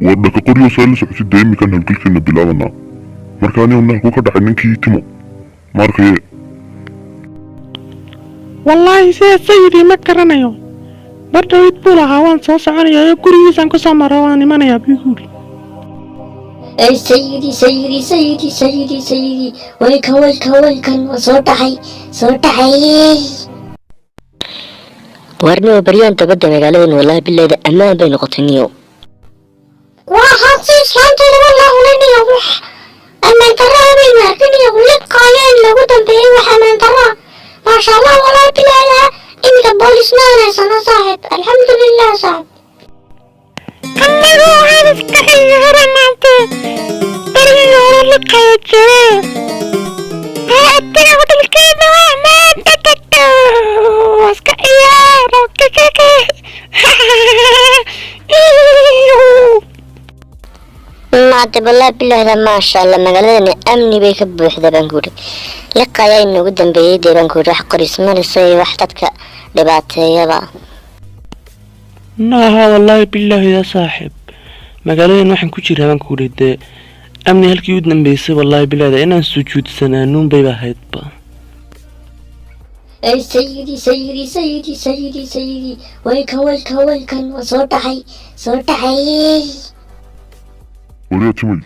War dhaka qoryo saa la socotid dee iminkan howlgalkeena bilaabanaa. Marka anigu halkuu ka dhacay ninkii Timo ma arkaye. Wallaahi sida sayidii ma garanayo. Mar dhawid buu lahaa waan soo soconayaa oo gurigiisaan ku soo maro, waan imanayaa buu yidhi. Ay sayidi, sayidi, sayidi, sayidi, sayidi, waykan, waykan, waykan, waa soo dhacay, soo dhacay. Warniyo, baryaan dabadda magaaladan wallaahi billayda ammaan bay noqotay niyo. Waa hanti islaantayda wallaahi laniyo, wax ammaan darraa baynu arkinayo. Liqaayo in lagu dambeeyey wax ammaan darraa, maasha Allah. Wallaahi bilaada iminka boolisna aan haysano saaxib, alxamdulilah saaxib. Annagu waxaan iska ciyaaranaante barigii hore liqaya jire. Adiga hodalkeena waa maanta tagto waa iska ciyaaro kekeke. Maade wallaahi bilahda maasha Allah, magaaladani amni bay ka buuxda baan ku yidhi. Liqa ayaa inoogu dambeeyey dee baan ku yidhi, wax qoris marisa iyo wax dadka dhibaateeyaba. Naaha, wallaahi bilaahi ya saaxiib, magaaladan waxaan ku jiraa baan ku yidhi dee amni halkii u dambeysay. Wallaahi bilaahda inaan sujuudsanaanuun bayba ahaydba. Ay sayidi, sayidi, sayidi, sayidi, sayidi, waykan, waykan, waykan, waa soo dhacay, soo dhacay. Wariyaa Timay,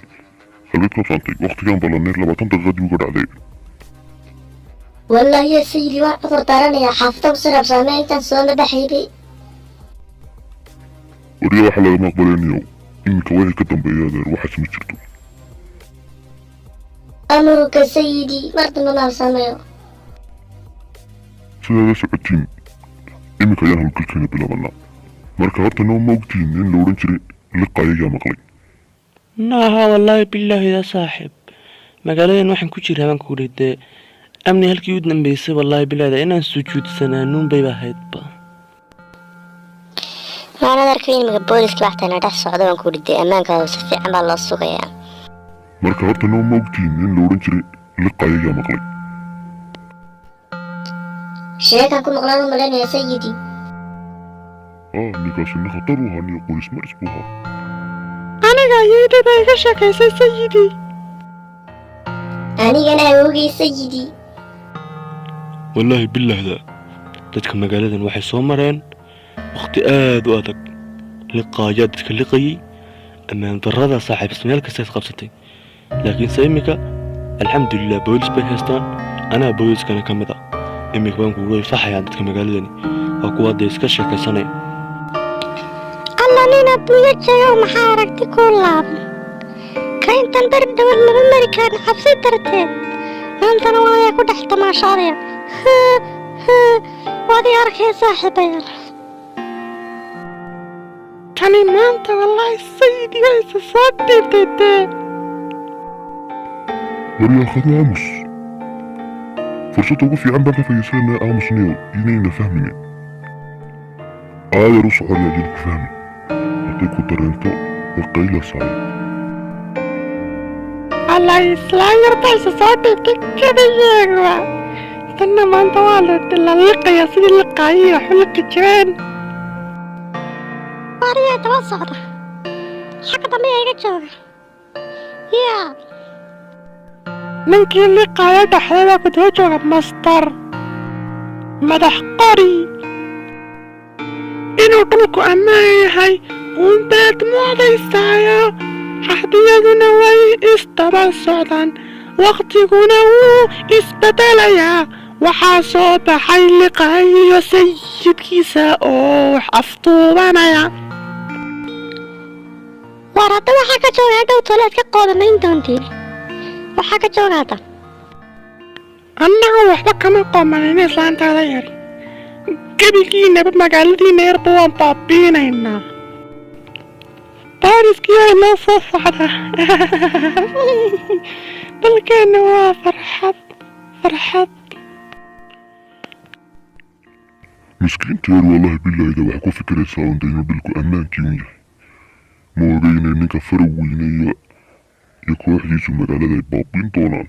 halkeed ka saantay waqtigan ballanay? 20 daqiiqadii uga dhacday. Wallaahi ya sayidi waan cudur daaranayaa, xaafada ku sarabsaamay intaan soo mabaxaybay. Wariyaa, waxaa lagama aqbalaynayo iminka wixii ka dambeeya adeer, waxaas ma jirto. Amruka sayidi, mar dambe ma habsaamayo. Sidaada socotiin iminka ayaan howlgalkeena bilaabanaa. Marka horta noo ma ogtihiin in la odhan jiray liqa ayagaa maqlay? Naaha, wallaahi bilaahi ya saaxiib, magaaladan waxaan ku jiraa baan ku yidhi dee amni halkii u dambeysay. Wallaahi bilaahda inaan sujuudsanaanuun bayba ahaydba. Waanad arkay iminka booliska waxtana dhex socda baan ku yidhi dee ammaanka si fiican baa loo sugayaa. Marka horta noo ma ogtihiin in la odhan jiray liqa ayagaa maqlay? Sheekan ku maqlaan u malaynaya sayidi. Ah, ninkaasi nin khatar u ahaa niyo, qoris maris buu ahaa. Aniga ayeydada baa iga sheekaysay sayidii. Anigana awogay sayidi. Wallaahi bilaahda dadka magaaladan waxay soo mareen wakhti aad u adag. Liqa ayaa dadka liqayay, ammaan darrada saaxiib meel kasta is qabsatay, laakiinse iminka alxamdulilah boolis bay haystaan. Anaa booliskana ka mid a iminka baan kugu faxayaan. Dadka magaaladani waa kuwa hadda iska sheekaysanaya. Alla nin adduunyo joogo, maxaa aragti kuu laaban ka intan beri dhawad lama mari karin cabsi darteed, maantana waaya ku dhex tamaashaadaya. Waad ii arkay saaxiibayaal. Tani maanta wallaahi sayidii waa isa soo dhiibtay dee. Waryaa khadu, aamus. Fursadda ugu fiican baan ka faa'iidaysanaa. Aamus niyo, inayna fahmine. Aayar u soconaya jid ku fahmi hadday ku dareento way qaylasaayo. Alla islaan yarta isa soo dhiibtay kabayeegwa. Tanna maanta waa la liqayaa sidii liqaayay wax u liqi jireen. Ariyaa daba socda, xagga dambe iga jooga yaa ninkii liqaaya dhexday baa ku daba jooga, mastar madax qori. Inuu dhulku ammaan yahay uunbaad moodaysaayo, cahdiyaduna way isdaba socdaan, wakhtiguna wuu isbedelayaa. Waxaa soo baxay liqaayo sayidkiisa oo wax aftuubanaya. War hadda waxaa ka jooga hadhow toleed ka qoodamayn doontiin. Waxaa ka jooga hadda annaga waxba kama qomanin islaantaada yari. Gebigiinaba magaaladiina yarba waan baabiinaynaa. Booliskii ay noo soo socda. Dalkeenna waa farxad, farxad. Miskiinta yar wallaahi bilaahida waxay ku fikiraysaa un de inuu dhulku ammaankii un yahay. Ma oga inay ninka farag weyne iyo kooxdiisu magaalada ay baabiin doonaan.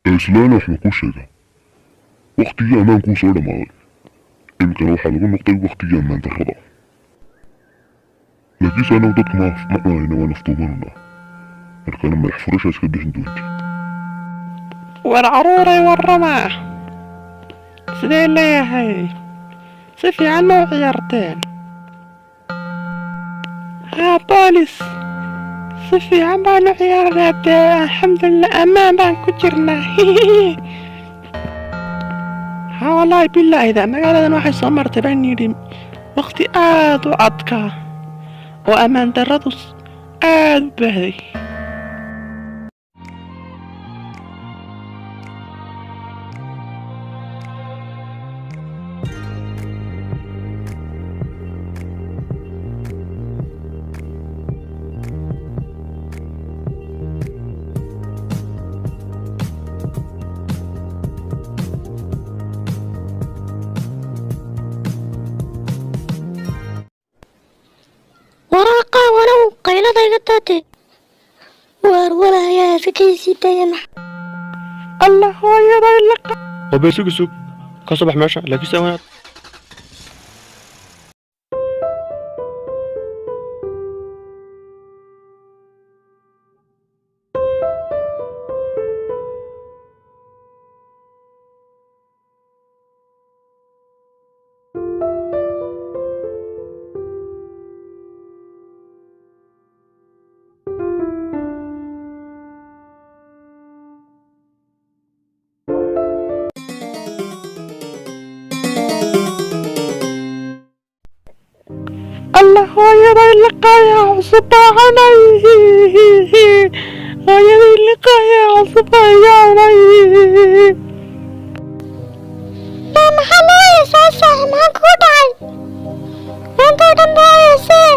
Ee islaana wax ma kuu sheegaa? Wakhtigii ammaankuu soo dhammaaday, iminkana waxaa lagu noqday wakhtigii ammaan darrada. Laakiinse anagu dadka ma cunayna, waan afduubananaa. Markaana madax furashaa iska bixin doonta. War caruuray, warrama. Sidee leeyahay? Si fiican ma u ciyaarteen? Haa boolis, si fiican baan u ciyaarnaa dee, alxamdulilah, ammaan baan ku jirnaa. Haa, wallaahi bilaahida magaaladan waxay soo martay baan yidhi waqti aad u adkaa oo ammaan darradu aad u baahday. Waraaqa walow qaylada iga taate. Waar walaayaa iska daaya maxa? Allah, hooyaday liqa. Wabe, sug sug, ka soo bax meesha, laakiinse waa Allah, hooyaday liqaya cusub baa cunay. Hooyaday liqaya cusub baa iga cunay. Maa maxaa loo heesaa saaxiib? Maxaa kugu dhacay? Maanta oo dhan baa heesee.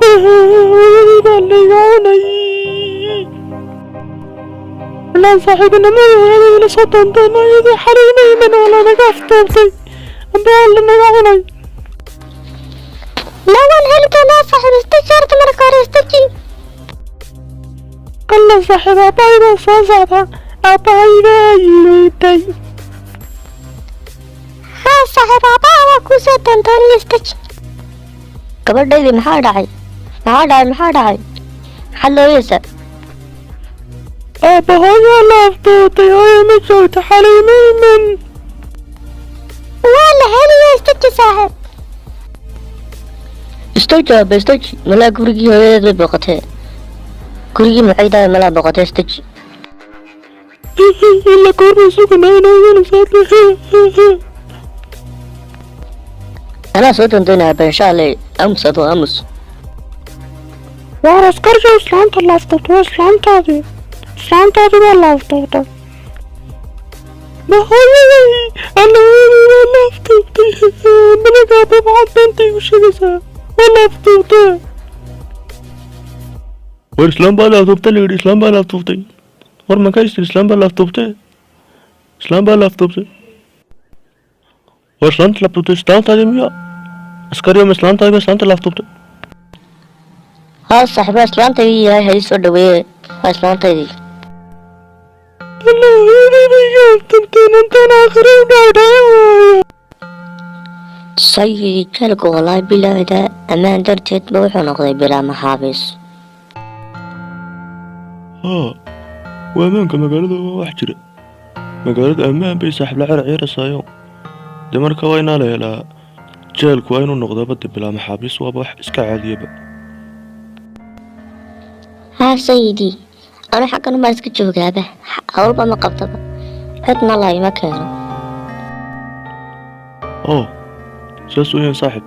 Hooyaday baa laiga cunay. Wallahi saaxiibinimada hooyaday ila soo doonteen, hooyadii xaliima iman waa lanaga afduubtay amba waa lanaga cunay. Ma waan heli doonaa saaxiib, istaji horta, marka hore istaji. Allah saaxiib, aabbahay baa soo socda, aabbahay baa yimiday. Haa saaxiib, aabbaha waa kuu soo doondoonaya, istaji. Gabadhaydii, maxaa dhacay? Maxaa dhacay? Maxaa dhacay? Maxaad looyeysaa? Aabba, hooyaa la afduubtay, hooya ma joogto, xaliima iman. Waa la heliya, istaji saaxiib. Istaji aabba, istaji. Malaa gurigii hooyadeed bay booqatee. Gurigii maxay malaa booqatee, istaji. Ila goorma suganaa inay soo. Anaa soo doondoonaya aabba, insha Allah. Amus, adoo amus. Waar askarka, islaanta la afduubtay waa islaantaadii, islaantaadii baa la afduubtay. Ma hooyaday? Alla, hooyaday waa la afduubtay. Malaga aabba, maxaad beenta igu sheegaysaa? Waa la afduubtay. War islaam baa la afduubtay la yidhi, islaam baa la afduubtay. War ma ka istir, islaam baa la afduubtay, islaam baa la afduubtay. War islaanta la afduubtay islaantaadii miya? Askariyo, ma islaantaadii ba islaanta la afduubtay? Haa saaxiib, waa islaantaydii, yahay ha ii soo dhaweeye, waa islaantaydii. Alla, hooyaday bay iga afduubteen, intaan aakhire u dhaadhaci waayo. Sayidi, jeelku wallaahi bilaahida ammaan darteed ba wuxuu noqday bilaa maxaabiis. Haa, waa ammaanka magaalada, waa wax jira. Magaalada ammaan bay saaxiib la cir ciirasaayo dee. Marka waa inaa la helaa, jeelku waa inuu noqdaaba de bilaa maxaabiis, waaba wax iska caadiyaba. Haa sayidi, anu xaggan umaan iska joogaaba, hawlba ma qabtaba, cidna la ima keeno. Oo saas weeyaan saaxiib.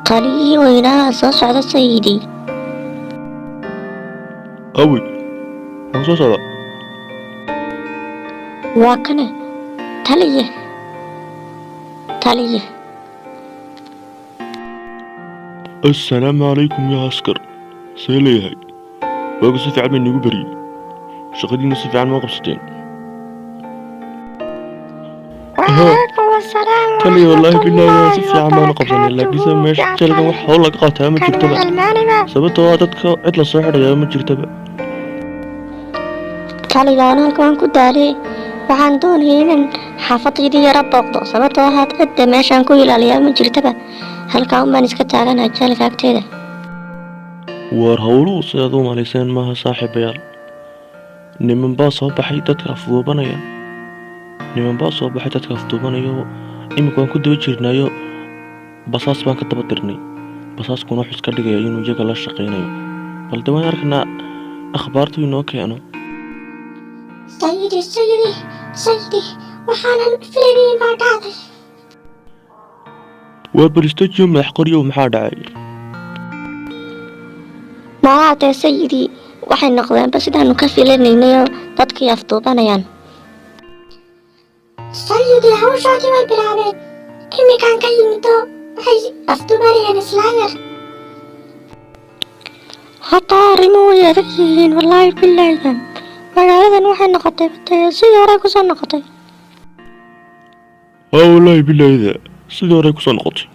Taliyihii weynaa soo socda sayidi. Awi, waxaan soo socdaa. Waa kane taliye, taliye. Assalaamu calaykum yaa askar, see leeyahay? Waagu si fiican bay niigu beriyey, shaqadiina si fiican ma qabsateen? وعليكم السلام. Taliya, wallaahi bilaahi waa si fiican baanu qabsanay, laakiinse meesha jeelkan wax hawl laga qabtaa ma jirtaba, sababtoo ah dadka cid la soo xidhayaa ma jirtaba. Taliya, anu halka waan ku daalay, waxaan doonayay inaan xaafadaydii yara booqdo, sababtoo ah cidda meeshaan ku ilaaliyaa ma jirtaba. Halkaa unbaan iska taaganahay jeelka agteeda. Waar howluhu sidaad u malayseen maaha, saaxiibayaal. Niman baa soo baxay dadka afduubanaya, niman baa soo baxay dadka afduubanayo. Imika waan ku daba jirnaayo, basaas baan ka daba dirnay. Basaaskuna wuxuu iska dhigaya inuu iyaga la shaqaynayo. Bal de waan arkaynaa akhbaartu inoo keeno. Sayidi, sayidi, sayidi, waxaanan filaynin baa dhacday. Waa balistajiyo madax qoryow, maxaa dhacay? Malaatee sayidii, waxay noqdeenba sidaanu ka filanaynayoo dadkii afduubanayaan. Sayidi, hawshoodii way bilaabeen. Iminkaan ka yimido, waxay afduubanayaan islaayar. Hataa arrimuhu way adag yihiin, wallaahi bilaahidan. Magaaladan waxay noqotay batay sidii hore kusoo noqotay. Haa, wallaahi bilaahida, sidii hore kusoo noqotay.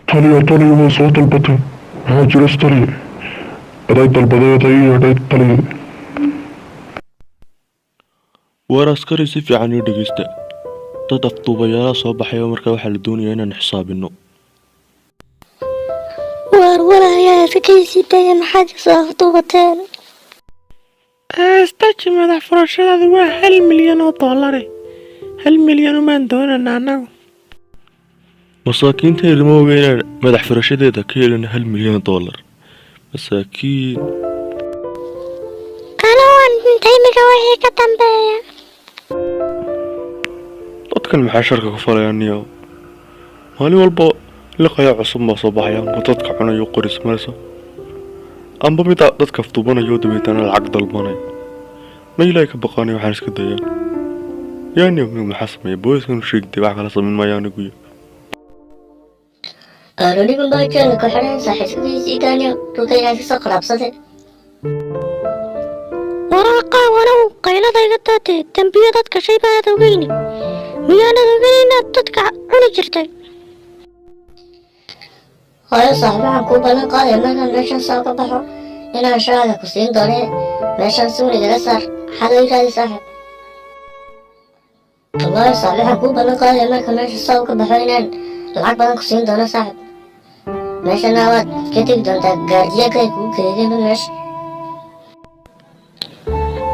Taliya, taliya, waa soo dalbatay. Maxaa jira, taliya? Aday dalbaday, aday ii yeedhay, taliya. Waar askari, si fiican ii dhegeysta. Dad afduubayaala soo baxay oo markaa waxaa la doonayaa inaan xisaabino. Waar walaalayaal, iska kaysii daaya, maxaad isoo afduubateen? Staji, madax furashadaadu waa 1 milyan oo doolare. 1 milyan umaan doonana annagu. Masaakiinta ilma oga inaan madax furashadeeda ka helin 1 milyan dollar, masaakiin. Ana waan dhintay imiga wixii ka dambeeya. Dadkan maxaa sharka ku falayaan niyo? Maalin walba liqaya cusub baa soo baxaya, amba dadka cunayo qoris marayso, amba mid dadka afduubanayo, dabeetana lacag dalbanay. Ma Ilaahay ka baqaanay? Waxaan iska dayaa yaa niyo. Migu maxaa sameeya? Booliskan u sheegtay, wax kala samayn maayo anigu. Anigu baa jeelka ku xidhan, saaxiibadiisii daaniyo dhulka inaad kasoo qalaabsade. Waraaqa walow, qaylada iga daatee, dembiyo dadka shay baanad ogeyni. Miyaanad ogeyn inaad dadka cuni jirtay? Hooyo, saaxiib, waxaan kuu ballan qaadaya markaan meeshan soo ka baxo inaan shaaga ku siin doonee. Meeshan suuligaga saar, xaad ii raadi, saaxiib. Wallaahi saaxiib, waxaan kuu ballan qaadaya marka meesha soo ka baxo inaan lacag badan ku siin doono, saaxiib. Meeshana waad ka tegi doontaa, gaardiyaanka ay kugu keedeenba meesha.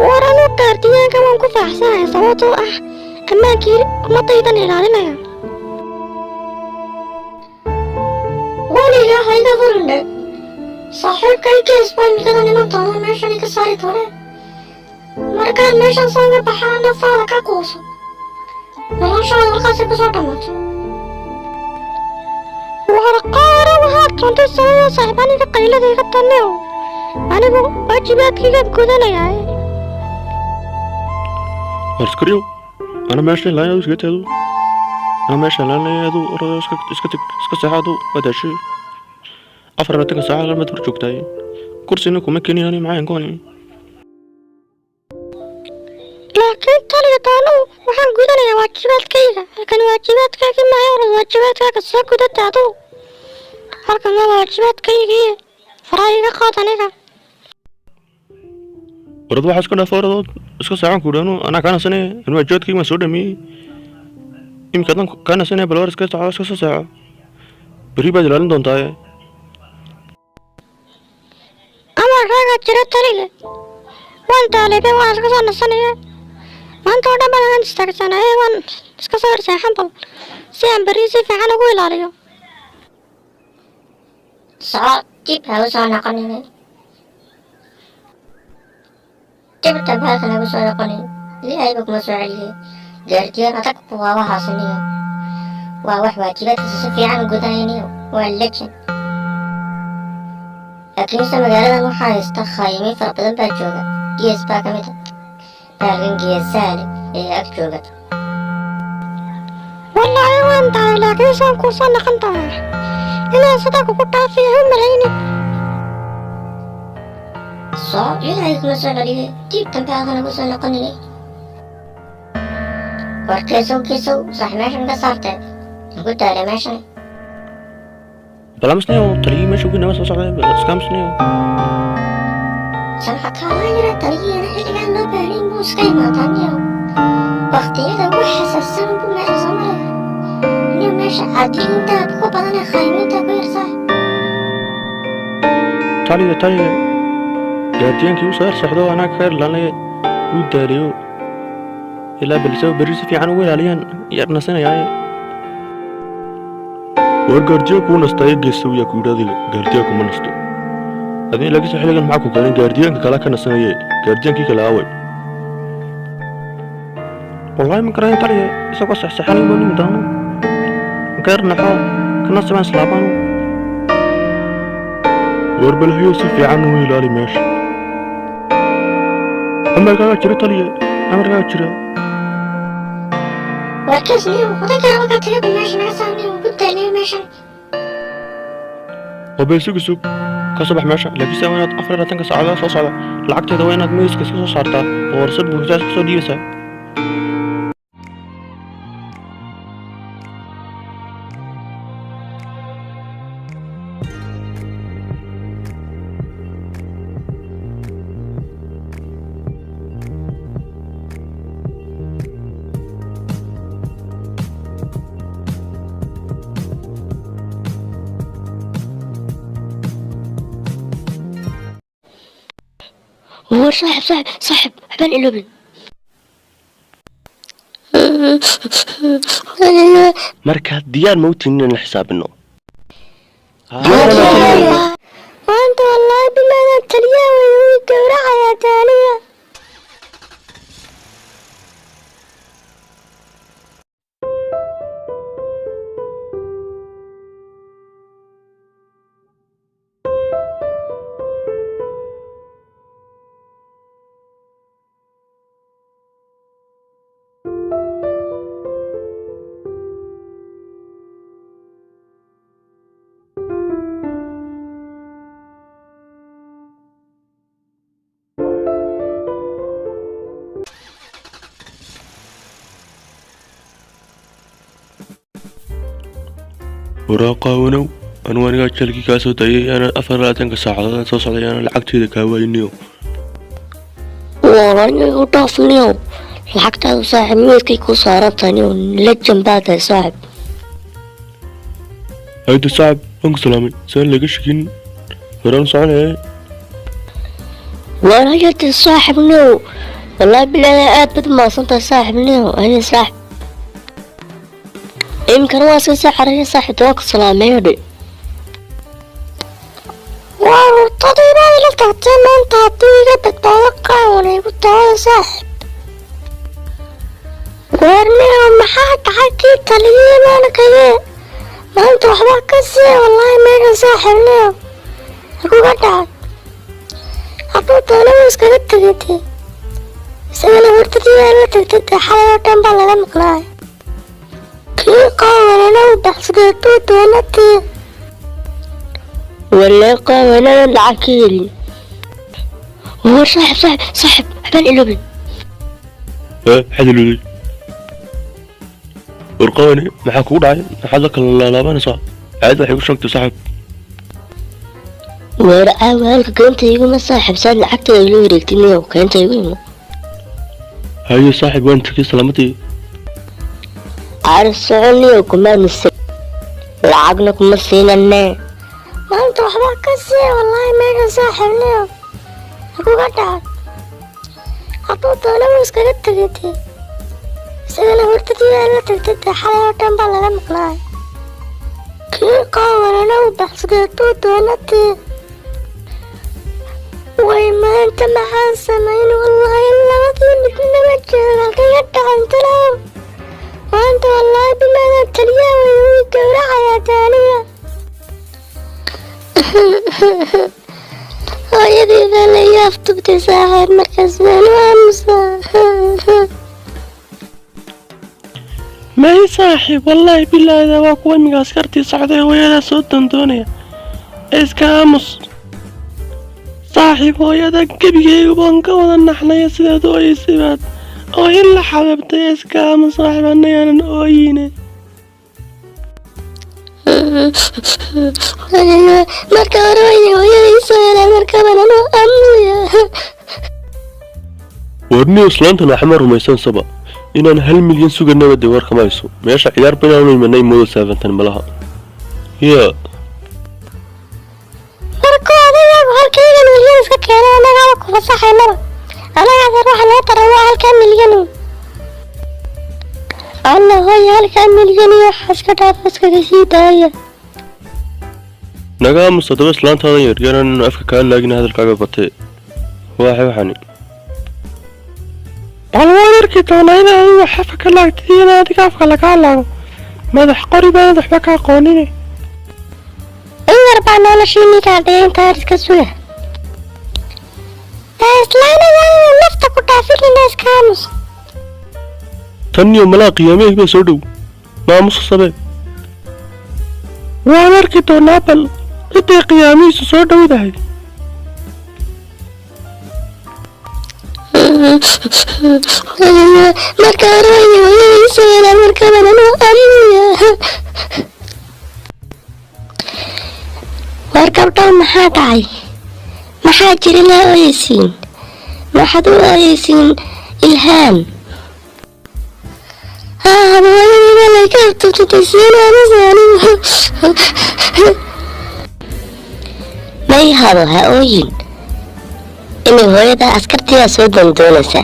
War anuu gaardiyaanka waan ku faaxsanahay, sababtoo ah ammaankii ummadaydan ilaalinaya. Weligaa hayga furindhe. Saaxiibkay gees baa imikadan iman doona, meeshan iga saari doone. Markaan meeshan soo ga baxaa, naftaada ka quuso. Noloshaada halkaasi kusoo dhammaato. Warqaara, waxaad doontay sameeyo, saaxiib. Aniga qaylada iga taneo, anigu waajibaadkayga gudanayaa. War askariyow, ana meesha ilaalinaya, iskaga taado. Ana meesha ilaalinaya, adu orado, iska tag, iska seexo. Adu waa daashay, 24-ka saaca halmaad hor joogtaay. Kursina kuma keeniyaan maxaa gooni. Laakiin taliya taanu, waxaan gudanayaa waajibaadkayga. Halkan waajibaadkaagii maayo. Orod, waajibaadkaaga soo gudata adu. Halkan waa waajibaadkaygii, faraa iga qaad aniga. Orad, waxaa iska dhaaf, oradood iska seexan ku dhanu. Anaa kaa nasanaya, anu waajibaadkayga waan soo dhameeyey. Imika adan kaa nasanaya. Bal war, iska soco, iska soo seexo, berri baad ilaalin doontaaye. Amarkaaga jira, taliye. Waan taaleebay, waan iska soo nasanaya. Maanta oo dhan baan istaagsanaaye, waan iska soo herseexan bal si aan berri si fiican ugu ilaaliyo. Soco, dib ha u soo noqonin, dib dambe halkan hagu soo noqonin. Ilaahayba kuma soo celiyey. Gaardiyaan adag waa waxaasiniyo, waa wax waajibaadkiisa si fiican u gudanayniyo, waa legend. Laakiinse magaaladan waxaa haysta khaayimiin fara badan baa jooga. Gees baa ka mid ah baalkan geesaha leh ee ag jooga. Wallaahi waan tahay, laakiin saan kuu soo noqon doonaa. Inaan sidaa kugu dhaafiyo ha malaynin. Soco, Ilaahay kuma soo celiyey, dib dambe halkan hagu soo noqonin. War geesow, geesow, sax, meeshan ka saartee, ugu daalay meeshan. Balaamusnayo, taliyihii meesha ugu inama soo socday, iskaamusnayo. Samxa kaalaa yara, taliyeena xilligaan loo baahnayn buu iska imaadaa niyow. Waqtiyada ugu xasaassan buu meesha soo maraya. niyo meesha caadiyiinta ku badan ee khaymiinta ku yar saaxib. Taliya, taliya, gaardiyaankii u soo yar socdo, anaa ka ilaalinaya, wuu daaliyo ilaa balse berri si fiican ugu ilaaliyaan yar nasanayaaye. War gaardiyaanku u nastaayo geesow, yaa ku yidhi adiga gaardiyaanku ma nasto? Adin laakiinse xilligan maxaa ku keenay? Gaardiyaanka kala ka nasanaye, gaardiyaankii kale aaway? Wallahi ma garanayo taliya, isagoo sexseexanay baa nimi doono maka yar naxo kana simaan islaabaan. War balhayo, si fiican u ilaali meesha. Amarkaagaa jira taliya, amarkaagaa jira. Warkaas niyo odaygaa waga tagaba meesha naga saarniyo ku daaliyo meeshan. Wabay sugi, sug, ka soo bax meesha, laakiinse waa inaad 24-ka saacadood soo socda lacagteeda waa inaad miiska iska soo saartaa oo warsad buuxda iska soo dhiibaysaa. War saaxib, saaxib, saaxib, waxbaan iloobin. Markaa diyaar ma u tihin inaan la xisaabino? Maanta wallaahi bilaada taliya way uu gowracayaa taaliya. Waraaqaawanow, anuu anigaa jalkii kaa soo dayay aanan 24-ka saacadood soo socday aanan lacagteeda kaa waayniyo. War aniga igu dhaaf niyow, lacagtaadu saaxib miiskay ku saaran tahay niyow, la baa tahay saaxib. Hayda saaxib, waan ku salaamay, saan laga shakin horaan soconaya. War hayade saaxib niyow, wallaahi bilaahi aad baad umahadsan tahay saaxib niyow. Haya saaxib, iminkana waa iska soo caraya saaxib, waan ku salaameeyo dhe. Waa hurtadii baad ila tagtay maanta, hadduu iga badbaado qaawan igu tahay saaxib. Warniyow, maxaa dhacay? Kii taliyey baana kagee maanta waxba ka siiya wallaahi meeshan saaxib niyow hakuga dhacay. Hadduu doono wuu iskaga tegay dee, isagana hurtadii baa la tagtay dee, xalay oo dhan baa laga maqnaay. Kii qaawanana uu baxsaday hadduu doono dee. Walee qaawanada lacag ka helin. War saaxib, saaxib, saaxib, waxbaan iloobin. Ee, maxaad ilowday? Warqawane, maxaa kugu dhacay? Maxaad la kala laalaabanaysaa? Caadi waxay ku sheegtay saaxib. War caawa halka keenta iguma saaxib, saad lacagteeda ila wareegtay niyow, keenta igu imo. Haye saaxib, waan tegay, salaamadii. Caari socon niyow, kuma mise lacagna kuma siinane. Maanta waxba ka siiya wallaahi meeshan saaxib niyow hakuga dhacay. Hadduu doono wuu iskaga tegay dee, isagana hurtadii baa la tagtay dee, xalay oo dhan baa laga maqnaay. Kii qaawanana uu baxsaday hadduu doono dee. Way maanta maxaan samayn? Wallaahi labadii midna ma joogo, halkayga dhacantalow. Maanta wallaahi bilaada taliya way uu gowracayaa taaliya. Hooyadii baa la yaaftubtay saaxiib, markaas baan u aamusaa. May saaxiib, wallaahi bilaada waa kuwa imiga askartii socday hooyadaa soo dandoonaya. Iska aamus saaxiib, hooyada gebigaygu baan ka wada naxnaya sidaad ooyeysay baad oohin la xababtay. Iska aamus saaxiib, annagaanan ooyine. Marka hore way hooyada ii soo helaan, markaabaan anoo aamusaya. Warniyo, islaantan waxma rumaysan saba. Inaan 1 milyan suganaba dee warkama hayso. Meesha ciyaar ba inaanu imanay moodo saafantan malaha ya. Markuu adayagu halkayga milyan iska keenay, annagaaba ku fasaxaynaba. Anaga adeer waxa noo taray waa halkaa milyan. Alla hooya, halkaa milyan iyo waxa iska dhaaf, iskaga sii daaya. Naga aamus haddaba, islaantaadan yaryaraan inuu afka kaa laagina, hadalkaaga batee waaxay waxani. Bal waan arki doonaa in adigu wax afka ka laagtid iyo in adiga afka lagaa laago. Madax qori baanad waxba ka aqoonine. In yar baa noloshii ninkaa dhigay, intaa iska suga. Islaanayaa nafta ku dhaafinina, iska aamus. Tan iyo malaa qiyaamihii baa soo dhow, maamusa sabee. Waan arki doonaa bal ciday qiyaamihiisu soo dhowdahay. Marka hore hooyadiisa markaban aniya. War gabdhow, maxaa dhacay? Maxaa jira? La ooyeysiin? Maxaad u ooyeysiin? Ilhaan hooyadiiba layka aftuftay, anigu May habo, ha ooyin. Imig hooyada askartii soo dandoonaysa,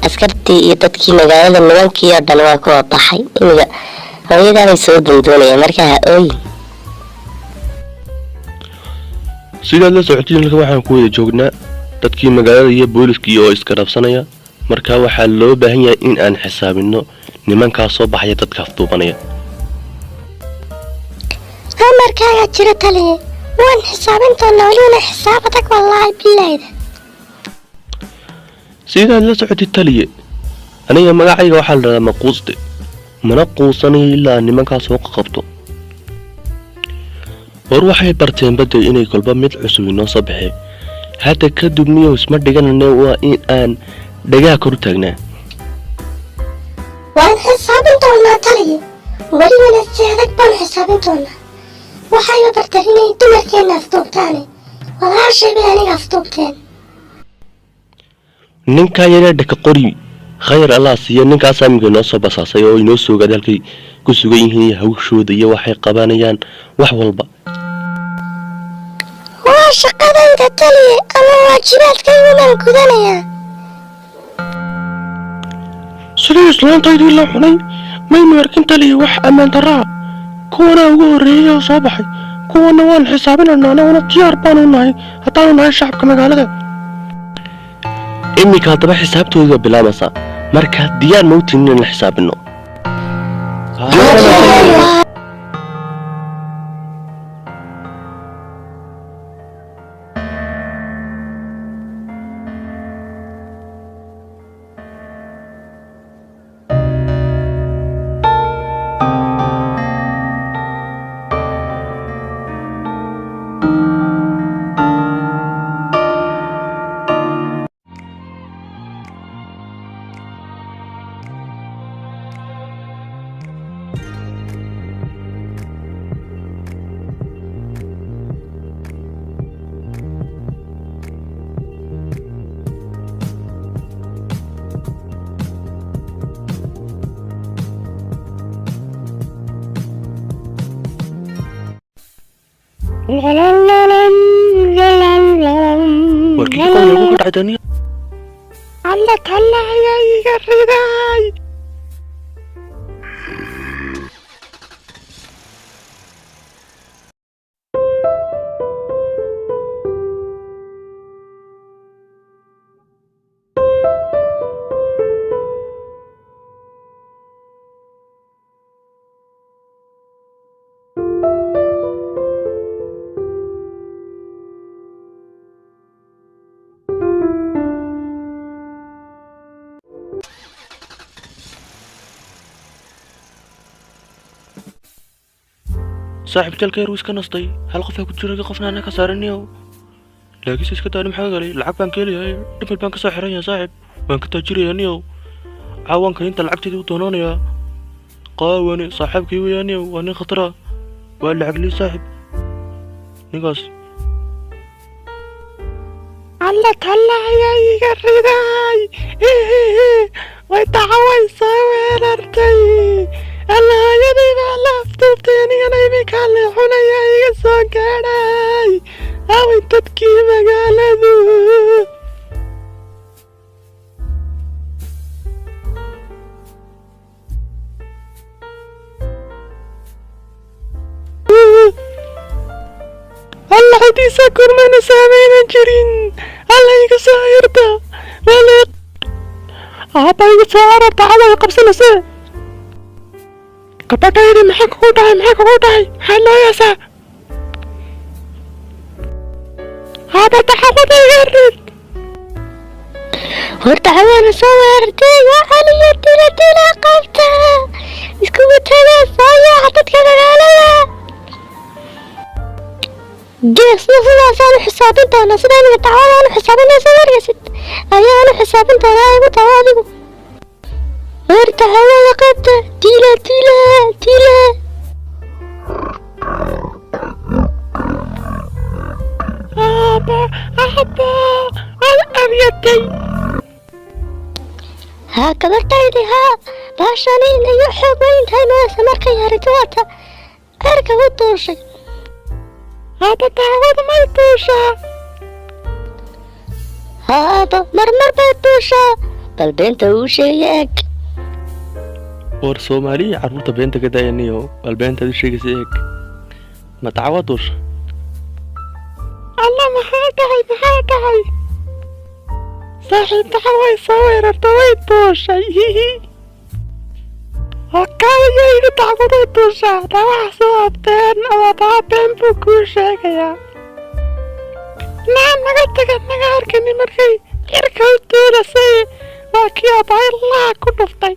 askartii iyo dadkii magaalada, nimankii oo dhan waa kuwa baxay. Imiga hooyadaabay soo dandoonayaan, marka ha ooyin. Sidaad la socotiin, halkan waxaan ku wada joognaa dadkii magaalada iyo booliskii oo iska rabsanaya. Marka waxaa loo baahan yahay in aan xisaabino nimankaa soo baxaya, dadka afduubanaya. Amarkaaga jira, taliye. Waan xisaabin doonaa, welibana xisaab adag, wallaahi bilaayda. Sidaad la socotid, taliye, aniga magacayga waxaa la dhahdaa Maquuste, mana quusanayo ilaa nimankaa soo qabto. War waxay barteen badda inay kolba mid cusub inoo soo baxee. Hadda kadib niyow isma dhiganane, waa in aan dhagaha kor u taagnaa. Waan xisaabin doonaa, taliye, welibana si adag baan xisaabin doonaa. Waxayba barteen inay dumarkeenna afduubtaane, walaashay bay aniga afduubteen. Ninkaa yaree dhaka qori, khayr Allah siiya, ninkaasaa iminka inoo soo basaasay oo inoo soogaaday halkay ku sugan yihiin iyo hawshooda iyo waxay qabanayaan, wax walba. Waa shaqadayda, taliye, ama waajibaadkaygu baan gudanayaa. Sidii islaantaydii la cunay maynu arkin, taliya, wax ammaan darraa. Kuwanaa ugu horreeyey oo soo baxay, kuwana waan xisaabinaynaa. Anaguna diyaar baanu nahay haddaanu nahay shacabka magaalada. Iminka haddaba xisaabtooda waa bilaabaysaa. Marka diyaar mawtin inaan la xisaabino? Warkii qolka ku dhacay daniya. Alla talla ayaa iga riday. Saaxiib, jalka yar wuu iska nastay. Hal qof ku jira, qofna ana ka saaraniyow, laakiinse iska daani. Maxaa galay? Lacag baan ka helayaa, dhimil baan kasoo xiran yahay, saaxiib, waan ka taajirayaa niyow. Caawanka inta lacagteedii u doonaanayaa qaawane. Saaxiibkii weeyaa niyow, waa nin khatara, waa lacag lii saaxiib ninkaas. Alla talla ayaa iga riday. Way dacaway soo weerartay. Alla, hooyaday baa la afduubtay, anigana iminkaa la cunaya, iga soo gaadhay. Away dadkii magaaladu? Alla, xidiisa kurmana saamaynan jirin. Alla, iga soo hirta. Aabba, iga soo arar, dacwada ay qabsanayse. Gabadhaydi, maxaa kugu dhacay? Maxaa kugu dhacay? Maxaad looyaysaa? Aabba, dacwada iga rid. Horta haweena soo weerartay. Waa caliyo, dila, dila, qabta, iskugu taga, soo yaaca dadka magaalada. Geesna sidaasaan u xisaabin doonaa, sida imiga dacwadaan u xisaabinaysa wargaysid ayaan u xisaabin doonaa. Igu tago adigu. Horta hawada qabta, dila, dila, dila. Aabba, aabba, waad aryatay. Haa gabartaydi, haa, baashani inayo xoog weyn tahay maase markay harito waata cirka u duushay. Aabba, dacwada may duushaa? Haaba, marmar bay duushaa. Bal beenta uu sheegaya eeg. War Soomaaliya, carruurta beenta ka daayaniyo. Bal beentaad u sheegaysa eeg, ma dacwa duusha? Alla, maxaa dhacay? Maxaa dhacay? Saaxiib, daca way soo weerarta, way duushay. Hokaayo yidhi dacwaday duushaa. Dhawax soo been abaabaa, been buu kuu sheegayaa. Naa naga taga, naga arkani markay cirka u duulasay. Waa kii aabbahay laa ku dhuftay.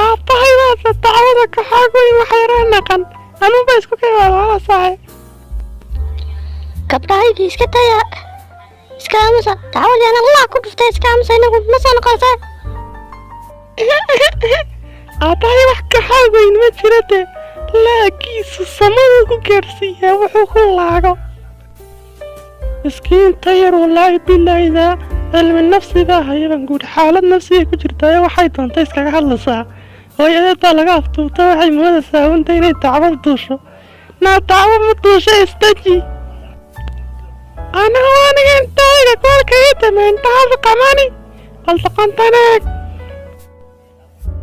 Aabbahay baase dacwada ka xoog weyn, wax yaroo naqan anuunba isku kay waalwaalasahay. Gabdhahaydii, iska daya, iska aamusa. Dacwadii ana laa ku dhuftay, iska aamusa. Inagu ma soo noqonsa. Aabbahay wax ka xoog weyn ma jira de, laagiisu samaduu ku gaarsiiyaa wuxuu ku laago. Miskiinta yar, wallaahi bilaahida cilmi nafsi baa hayaban guud, xaalad nafsiga ku jirtaayo, waxay doontay iskaga hadlaysaa. Hooyadeed baa laga aftuubta, waxay moodaysaa unta inay dacwad duusho. Naa dacwo ma duusho, istaji. Anigu aniga intayga koolka ii damay indhahaadu qamani. Bal doqontaneeg,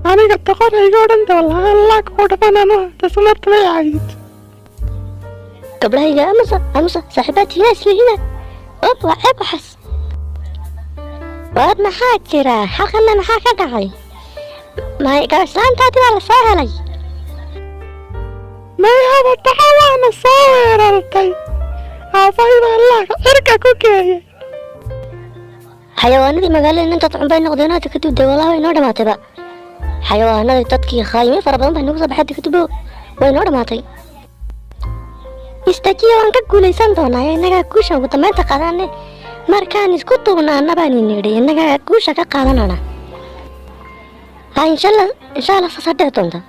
aniga doqon iga odhan de, wallahi laag ku dhafan anu tasmarta may caydid. Gabdhahayga, aamusa, aamusa. Saaxiibaadkiina islihiina ob, waa ceeb waxaas. War maxaa jira halkana? Maxaa ka dhacay? May islaantaadii baa la soo helay. Mayhaba, daca waana soo weerartay, aabbahay baa laaga cirka ku geeyay. Xayawaanadii magaalada intaad cunbay noqdeen hadda kadib dee. Wallahi way noo dhamaatayba xayawaanadii, dadkii khaayimiin fara badan baa nagu soo baxay hadda kadib, way noo dhamaatay. Istajiya, waan ka guulaysan doonaa. Innagaa guusha ugu dambeynta qaadane. Markaan isku duubnaana baan nidhi, innagaa guusha ka qaadanana. Ha, inshallah, inshallah, saasaa dhici doonta.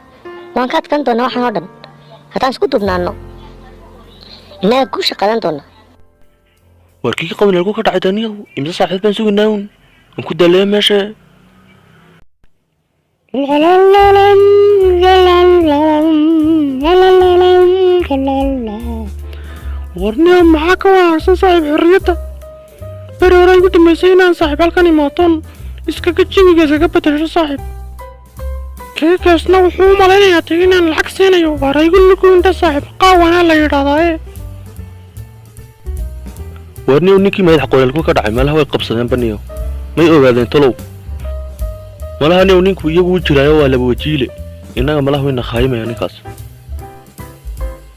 Waan ka adkaan doonaa waxaan oo dhan haddaan isku duubnaano. Innagaa guusha qaadan doona. War kii qabin halkuu ka dhacay daniyow? Imse saaxiib baan sugaynaa un aan ku daaleeya meesha. Lalalalam, lalalalam, lalalalam, lalala. Warniyo, maxaa ka wanaagsan saaxiib xorriyadda? Beri hore igu dambaysay inaan saaxiib halkan imaaton iskaga jawiga iskaga bedesho. Saaxiib, keekaasna wuxuu u malaynayaa tag inaan lacag siinayo. Waar igu lugoynta saaxiib, qaawanaa la yidhahdaaye. Warniyow, ninkii madax qoray halkuu ka dhacay? Meelaha way qabsadeen baniyo, may ogaadeen talow? Malaha niyow ninku iyagu u jiraayo, waa laba wajiile. Innaga malaha way nakhaayimaya ninkaas.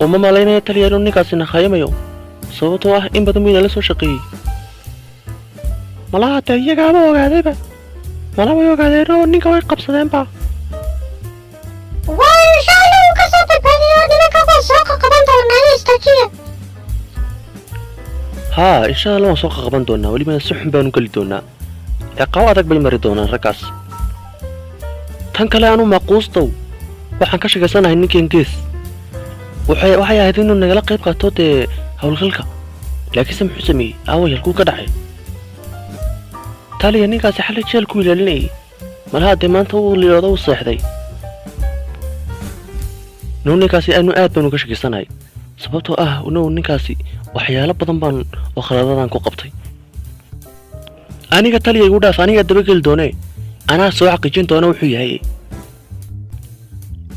Uma malaynaya taliya inuu ninkaasi nakhaayamayo, sababtoo ah in badan buu inala soo shaqeeyey. Malaha dee iyagaaba ogaadayba, malaha way ogaadeen oo ninka way qabsadeenba. Waa insha Allah uu ka soo badbaadiyo nimanka, waa soo qaban doonaa, istajiya. Haa, insha Allah waan soo qaqaban doonaa, welibana si xun baanu geli doonaa. Ciqaabo adag bay mari doonaan raggaas. Tan kale, anu maquustow waxaan ka sheekaysanahay ninkan gees. Waxay ahayd inuu nagala qayb qaato dee howlgalka, laakiinse muxuu sameeyey? Aaway, halkuu ka dhacay? Taliya, ninkaasi xalay jeel ku ilaalinayay. Malaha dee maanta uu liyoodo u seexday. Now ninkaasi aanu aad baanu ka shakisanahay, sababtoo ah now ninkaasi waxyaalo badan baan oo khaladadan ku qabtay. Aniga taliya igu dhaaf, aniga dabageli doonee, anaa soo xaqiijin doona wuxuu yahay,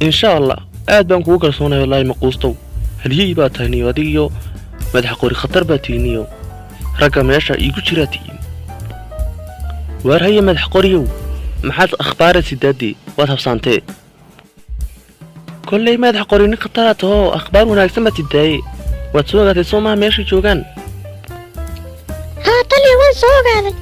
insha Allah. Aad baan kugu kalsoonahay wallaahi. Maquustow, halyey baa tahay niyo, adigiyo madax qori khatar baa tihiin niyo, ragga meesha iigu jiraa tihiin. Waar haye madax qoriyow, maxaad akhbaara sidaadii? Waad habsaantee. Kolley madax qori nin khataraa tahoo, akhbaar wanaagsan baad sidaaye. Waad soo ogaatay soo maha meeshay joogaan? Haa taliya, waan soo ogaaday.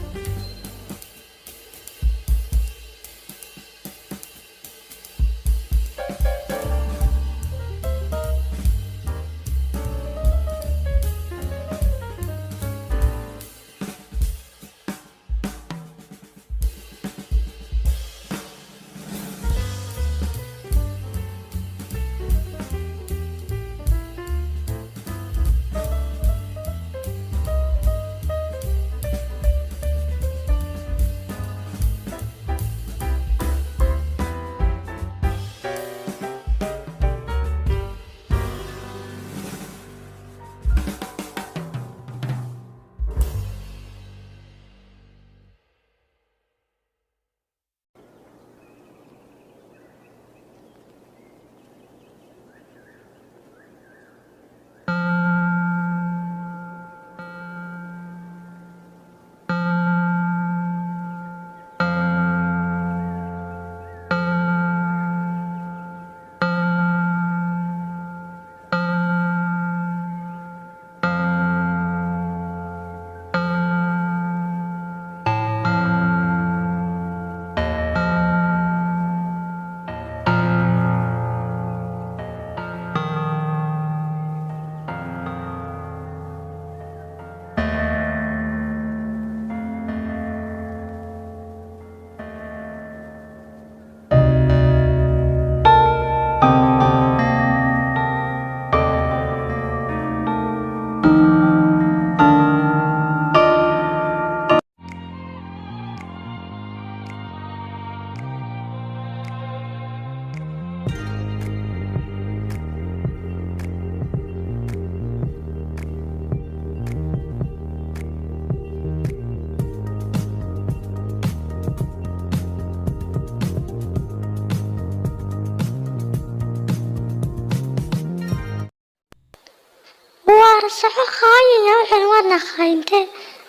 Waar soco khaayaya, waxan waadna khayntee,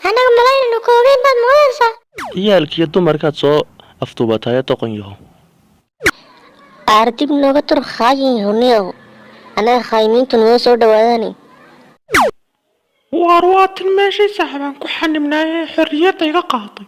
annaga malaynaynu koogeen baad moodaysaa. Ciyaalkiiyo dumarkaad soo afduubataye, doqon yaho. Aar dib nooga tur khaayin yahow, annaga khaayimiintu noo soo dhawaadaani. Waar waa tan meeshii saaxiibaan ku xanibnaayee xorriyadda iga qaaday.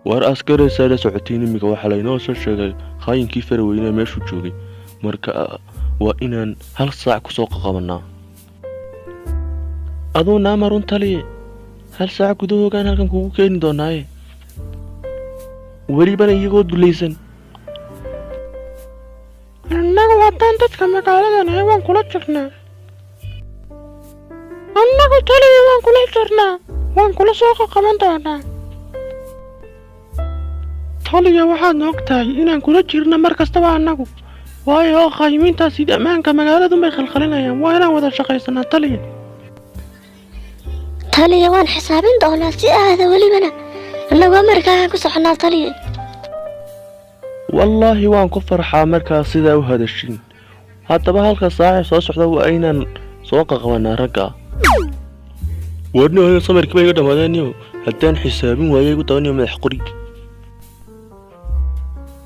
War askaraysaa la socotiin, imika waxaa laynoo soo sheegay khaayinkii Faraweyne meeshuu joogay. Marka waa inaan hal saac kusoo qaqabanaa. Aduu naamarun taliye, hal saac gudahoogaan halkan kugu keeni doonaaye, welibana iyagoo dulaysan. Annagu haddaan dadka magaalada nahay waan kula jirnaa. Annagu taliya waan kula jirnaa, waan kula soo qaqaban doonaa. Taliya, waxaad og tahay inaan kula jirna mar kastaba annagu, waayo oo khaayimiintaasi ammaanka magaaladu bay khalkhalinayaan. Waa inaan wada shaqaysanaa taliya. Taliya, waan xisaabin doonaa si aada, welibana annagu amarkaagaan ku soconnaa taliya. Wallaahi waan ku farxaa markaa sidaa u hadashin. Haddaba halka saaxib soo socda waa inaan soo qaqabanaa ragga. Warniyo, samarkii bay iga dhammaadeen niyo, haddaan xisaabin waayay igu dabaniyo madax qori.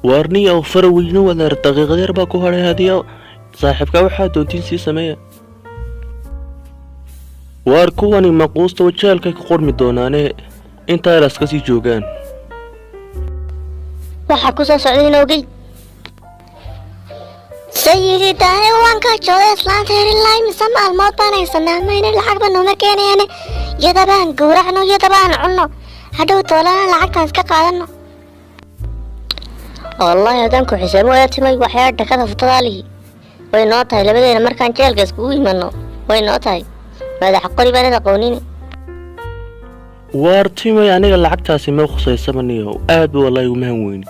Waarniyow, Faraweyne, wadaar daqiiqadeer baa ku hadhay. Haddii saaxiibkaa waxaa doontiin sii sameeya. Waar kuwani maquusta wajeelkay ku qormi doonaane intaa ilaas ka sii joogaan. Waxaa ku soo socday inogey. Sayidi, daane waan ka joogay islaanta ilaa mise maalmood baan haysanaa. Mayna lacagba nooma keenayaane, yadabaan gowracno, yadabaan cunno, hadhow toolana lacagtaan iska qaadano. Wallaahi haddaan ku xisaabin waya timay waxyaa dhakada futadaalihi way noo tahay labadeena. Markaan jeelka iskugu imanno way noo tahay. Madax qori baanad aqoonini. Waar timay, aniga lacagtaasi ma khusaysaba niyow. Aad ba wallaahi uma han weyni.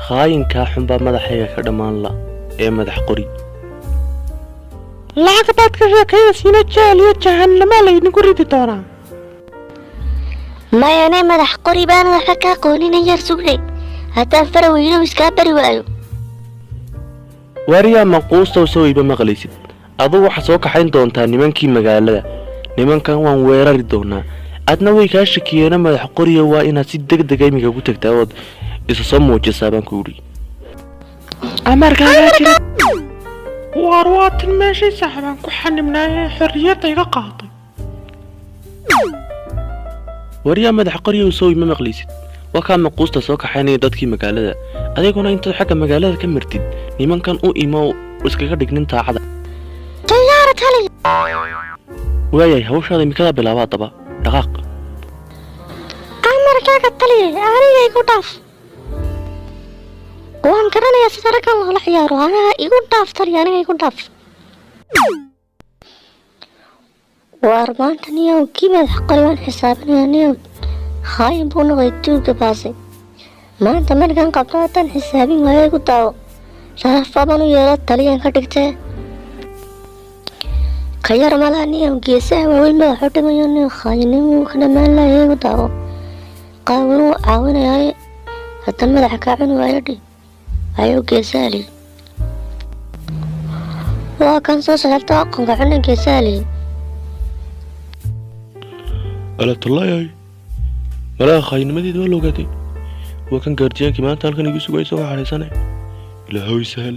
Khaayinkaa xunbaa madaxayga ka dhammaan la ee madax qori. Lacag baad ka sheekaynaysiina, jeel iyo jahannama laydinku ridi doonaa. Mayane, madax qori baanad waxba ka aqoonina. Yar sugnay haddaan Faraweynow iskaa bari waayo. Waaryaa maquustow, soo iba maqlaysid? Adugu waxaad soo kaxayn doontaa nimankii magaalada. Nimankan waan weerari doonaa, adna way kaa shakiyeena. Madax qoriya, waa inaad si deg dega iminka ku tagtaa ood isa soo muujisaa baan ku yidhi. Amarkaagaa jira. Waar waa tan meeshii saaxibaan ku xanibnaayee xorriyadda iga qaaday. Waryaa madax qoriyow, soo ima maqlaysid? Waa kaa maquusta soo kaxaynaya dadkii magaalada. Adiguna intaad xagga magaalada ka martid nimankan u imo, iskaga dhignin taacada. Diyaar, taliye. Waayahay, hawshaada imikadaa bilaaba. Haddaba dhaqaaq. Amarkaaga, taliye, aniga igu dhaaf. Waan garanayaa sida raggan loola ciyaaro. Aniga igu dhaaf, taliye, aniga igu dhaaf. Waar maanta niyow kii madax qori waan xisaabinaya niyow. Khaayin buu noqday tuugga baasay. Maanta markaan qabto haddaan xisaabin waayo igu daawo. Sharaf baban u yeelo, taliyaan ka dhigtee. Ka yar malaa niyow, geesaha waaweyn madaxu dhimayo niyow. Khaayinimuu ka dhammaan laaya, igu daawo. Qaawin wuu caawinayaaye haddaan madaxa kaa cuni waayo dhi ayuu geesaha lihi. Waa kan soo socda, aqoonka cuna geesaha lihi. Alabtalaayay, malaha khaayinimadeeda waa la ogaaday. Waa kan gaardiyaankii maanta halkan igu sugay isagoo xadhaysane. Ilaahoy sahal.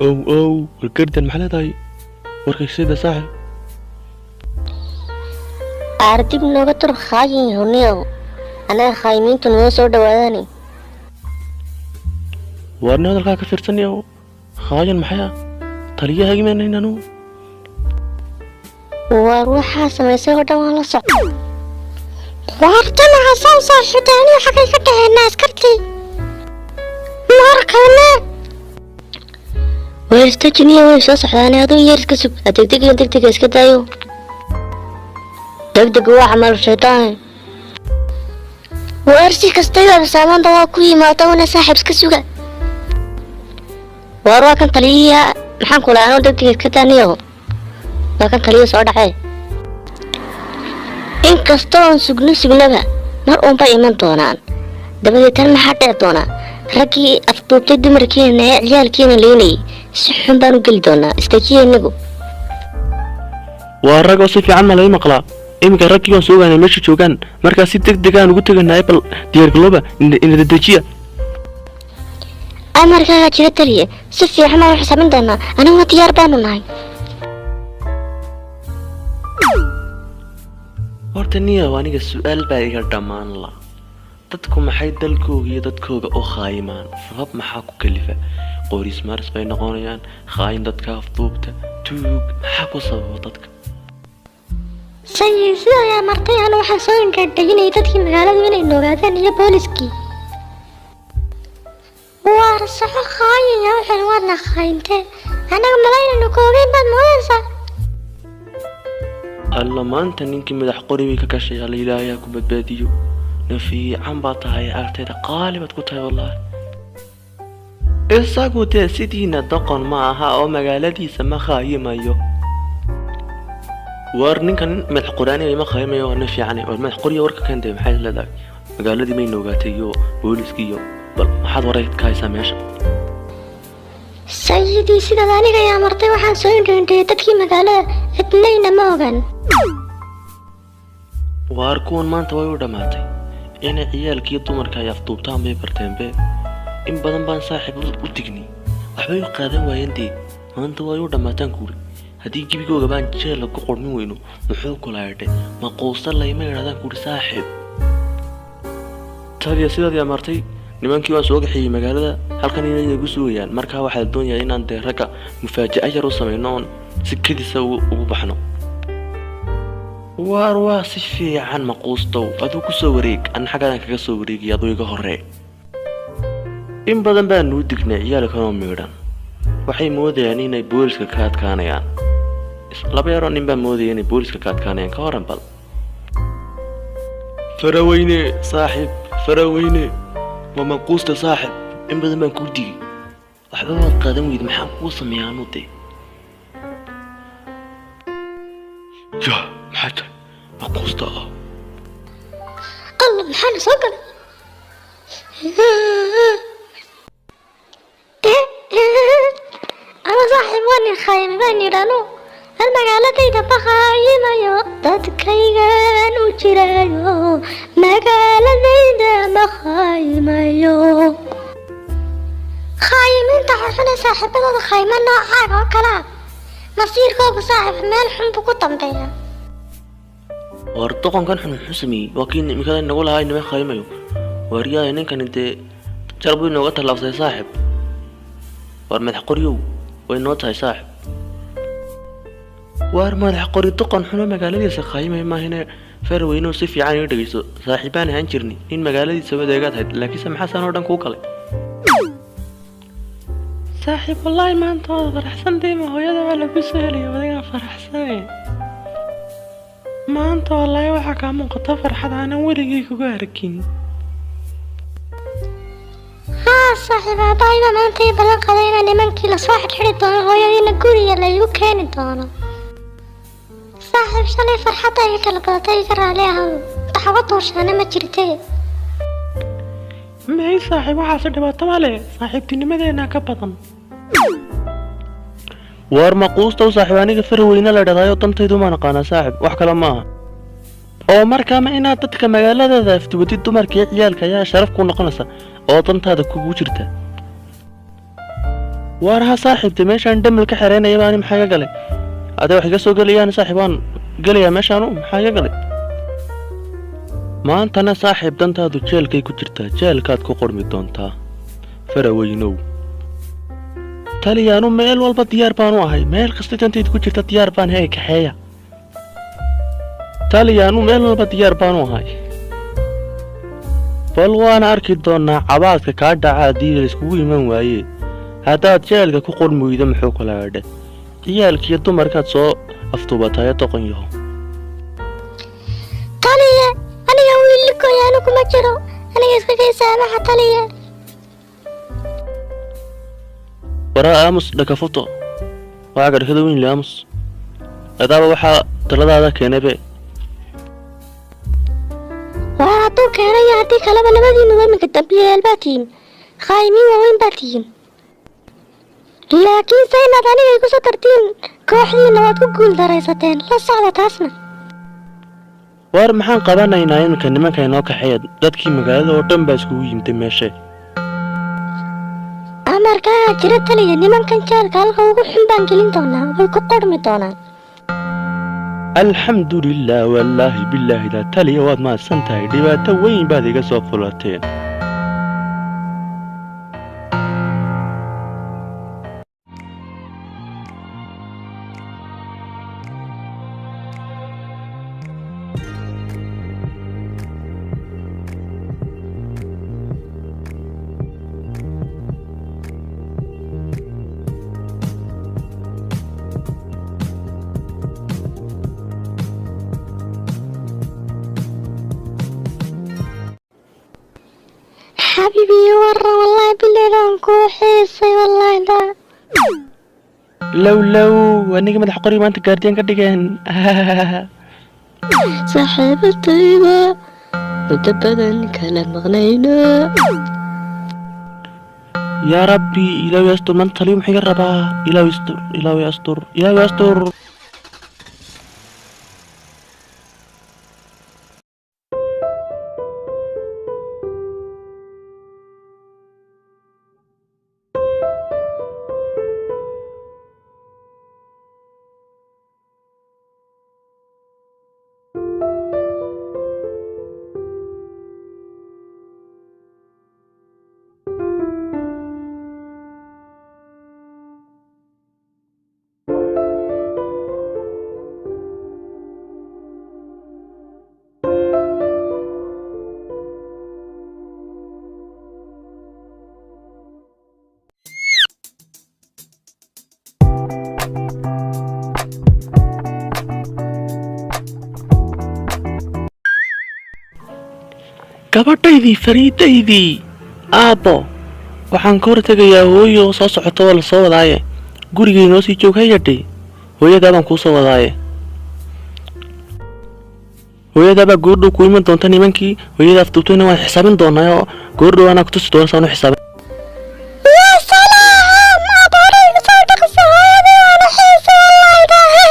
Ow ow, wargardan, maxaa leedahay warkay sida saaxib? Aardib nooga tur, khaayin yahow niyow. Annaga khaayimiintu noo soo dhawaadaani. Waarni hadalkaa ka fiirsanayow. Khaayan maxay ah? Taliyaha imaanayn anugu. Waar waxaa samaysay oo dhan waan la soc. Waar jamaca saw saaxiibtaaniyo xagay ka dhaheenna askartii markane. Way istajiniya, way soo socdaane. Aduu yar iska sug. Ha degdegiyo, degdega iska daayo. Degdeg waa camal shaytaan. Waar si kastay absaamanta waa ku yimaada una saaxiib iska suga. Waar waa kan taliyihi. Maxaan kula anoo degdega iska daaniyo. Waa kan taliyo soo dhacee. Inkastoo aan sugno sugnaba mar uunbay iman doonaan. Dabadeetan maxaa dhici doonaa? Raggii afduubtay dumarkiina ee ciyaalkiina leynayay si xun baan u geli doonaa. Istajiya inagu. Waa rag oo si fiican ma laga maqlaa? Iminka raggii waan soo ogaanay meesha joogaan. Markaa si deg deg aan ugu teganay. Bal diyaargalooba, ina dedejiya. Amarkaaga jira, taliye. Si fiican baan u xisaabin doonaa. Aniguna diyaar baanu nahay. Horta niyow, aniga su-aal baa iga dhammaan la. Dadku maxay dalkooga iyo dadkooga u khaayimaan? Sabab maxaa ku kalifa? Qoris maris bay noqonayaan, khaayin, dadka afduubta, tuug. Maxaa ku sababa dadka? Sayid, sida ayaa martay anu waxaan soo indhadhayinayay dadkii magaaladu inay noogaadaan iyo booliskii. Waar soco, khaayaya waxaan waadna khaayintee. Annaga malaynaynu koogeyn baad moodaysaa. Alla, maanta ninkii madax qori bay ka gashay. Alla, ilaahay ku badbaadiyo. Nin fiican baa tahay, agteeda qaali baad ku tahay wallaahi. Isagu dee sidiina doqon ma aha oo magaaladiisa ma khaayimayo. War ninkan madax qoraaniga ma khaayimayo, waa nin fiican. War madax qoriya, warka keentay maxay leedahay? Magaaladii may noogaatay iyo booliskii iyo bal maxaad waray ka haysaa meesha? Sayidii, sidaad aniga ayaa martay waxaan soo indhaindhayay dadkii magaalada, cidnayna ma ogaan. Waar kuwan maanta way u dhammaatay. Inay ciyaalkiiyo dumarka ay afduubtaan bay barteenbe. In badan baan saaxiib u dignay, waxbay u qaadan waayeen. Dee maanta way u dhammaataan kuuri. Haddii gebigooga baan jeela ku qormin weyno, muxuu kulaadhe maquusta layma idhahdaan kuuri. Saaxiib taliya, sidaadii amartay nimankii waan soo gaxiyey magaalada, halkan inay nagu sugayaan. Markaa waxaa la doonayaa inaan dee ragga mufaaja'a yar u samayno oon si kedisa ugu baxno. Waar waa si fiican maquustow, aduu ku soo wareeg, anna xaggaadaan kaga soo wareegaya, aduu iga horree. In badan baa nuu dignay ciyaalkanoo miidhan. Waxay moodayaan inay booliska ka adkaanayaan. Laba yaroo nin baa moodaya inay booliska ka adkaanayaan. Ka waran bal Faraweyne? Saaxiib Faraweyne, waa maquusta. Saaxiib, in badan baan kuu digay, waxba waad qaadan weyda. Maxaan kuu sameeyaa anuu dee? Yah, maxaa tahay maquusta ah? Alla, maxaana soo galay? Ama saaxiib, waan khaymi baan yidhaano hal magaaladayda bakaayimayo, dadkaygaan u jiraayo, magaaladayda bakaayimayo. Khaayimiinta xunxun ee saaxiibadooda khayma noocaaga oo kale ah, masiirkoogu saaxiib meel xun buu ku dambeeyaa. War doqonkan xun muxuu sameeyey? Waa kii imikada inagu lahaa inama khaymayo. Waaryahay, ninkani dee jar buu inooga tallaabsaday. Saaxib, waar madax qoryow, way noo tahay. Saaxib, waar madax qori, doqon xuno magaaladiisa khaymay maahine. Farweynow, si fiican ii dhegeyso. Saaxiibaan ahaan jirnay, nin magaaladiisa wadeegaad hayd, laakiinse maxaa saan oo dhan kuu galay? Saaxiib, wallaahi maanta waad faraxsantay. Ma hooyada waa lagu soo helaya? Wadigaan faraxsane maanta. Wallaahi waxaa kaa muuqata farxad aanan weligay kuga arkin. Haa saaxiib, aabahayba maanta ii ballan qaday inaan nimankii lasoo xidhxidhi doono, hooyadiina guriga la igu keeni doono. Saaxiib, shalay farxadda iga kala badatay, iga raali ahow. Daxwo duushaana ma jirtee. May saaxiib, waxaase dhibaato ma leh, saaxiibtinimadeena ka badan. Waar maquustow, saaxiib, aniga Farweyne la dhadaayo, dantaydu maan aqaanaa saaxiib, wax kale maaha. Oo markaa ma inaad dadka magaaladaada afduwatid dumarkii ciyaalka ayaa sharaf ku noqonaysa oo dantaada kugu jirta? Waar ha saaxiibte, meeshaan dhamal ka xereynaya baani, maxaa iga galay? Adee wax iga soo gelayaan saaxiib, waan gelayaa meeshaanu, maxaa iga galay? Maantana saaxiib, dantaadu jeelkay ku jirtaa, jeelkaad ku qormi doontaa Faraweynow. Taliyaanu meel walba diyaar baanu ahay, meel kasta dantayda ku jirta diyaar baan hee, kaxeeya. Taliyaanu meel walba diyaar baanu ahay. Bal waana arki doonaa cabaadka kaa dhaca haddii layskugu iman waaye. Haddaad jeelka ku qormi weydo, muxuu kala adhe ciyaalkiiyo dumarkaad soo afduubataye, doqon yaho. Taliye, aniga wiilikoyaanu kuma jiro, aniga iska kay saamaxa taliye. Waraa aamus, dhakafuto, waxaa garkada weyn le, aamus. Adaaba waxaa taladaada keenaybe. Waa hadduu keenayo, haddii kaleba labadiinuba iminka dambiyayaal baa tihiin, khaayimiin waaweyn baa tihiin. Laakiinse inaad aniga igu soo tartiin kooxdiina waad ku guul daraysateen, la socda taasna. Waar maxaan qabanaynaa iminka? Nimanka inoo kaxeeya, dadkii magaalada oo dhan baa iskugu yimtay meeshe. Amarkaaga jira taliya, nimankan jeelka halka ugu xun baan gelin doonaa, way ku qormi doonaan. Alxamdulilah, wallaahi bilaahi daa taliya, waad mahadsan tahay, dhibaato weyn baad iga soo fulateen. Xabiibi, warran, wallaahi bilahi waan kuu xiisay, wallaahi daa. Low low, aniga madax qori maanta gaardiyan ka dhigeen. Saaxiibatayda muddo badan kala maqnayno. Yaa rabbi, ilaahu astur, maanta taliyo muxuu iga rabaa? Ilaahu astur, ilaahu astur, ilaahu astur. Gabadhaydii Fariidaydii, aabbo, waxaan ka hortegayaa hooyo soo socota, waa la soo wadaaye. Gurigay noo sii joog hayadhay, hooyadaa baan kuu soo wadaaye. Hooyadaabaa goordhow ku iman doonta. Nimankii hooyada afduubtayna waan xisaabin doonaa oo goordhow anaa kutusi doona saan u xisaabin. Ya salaam, adooraygu soo dhaqso, hooyadii waana xiisa wallaahi.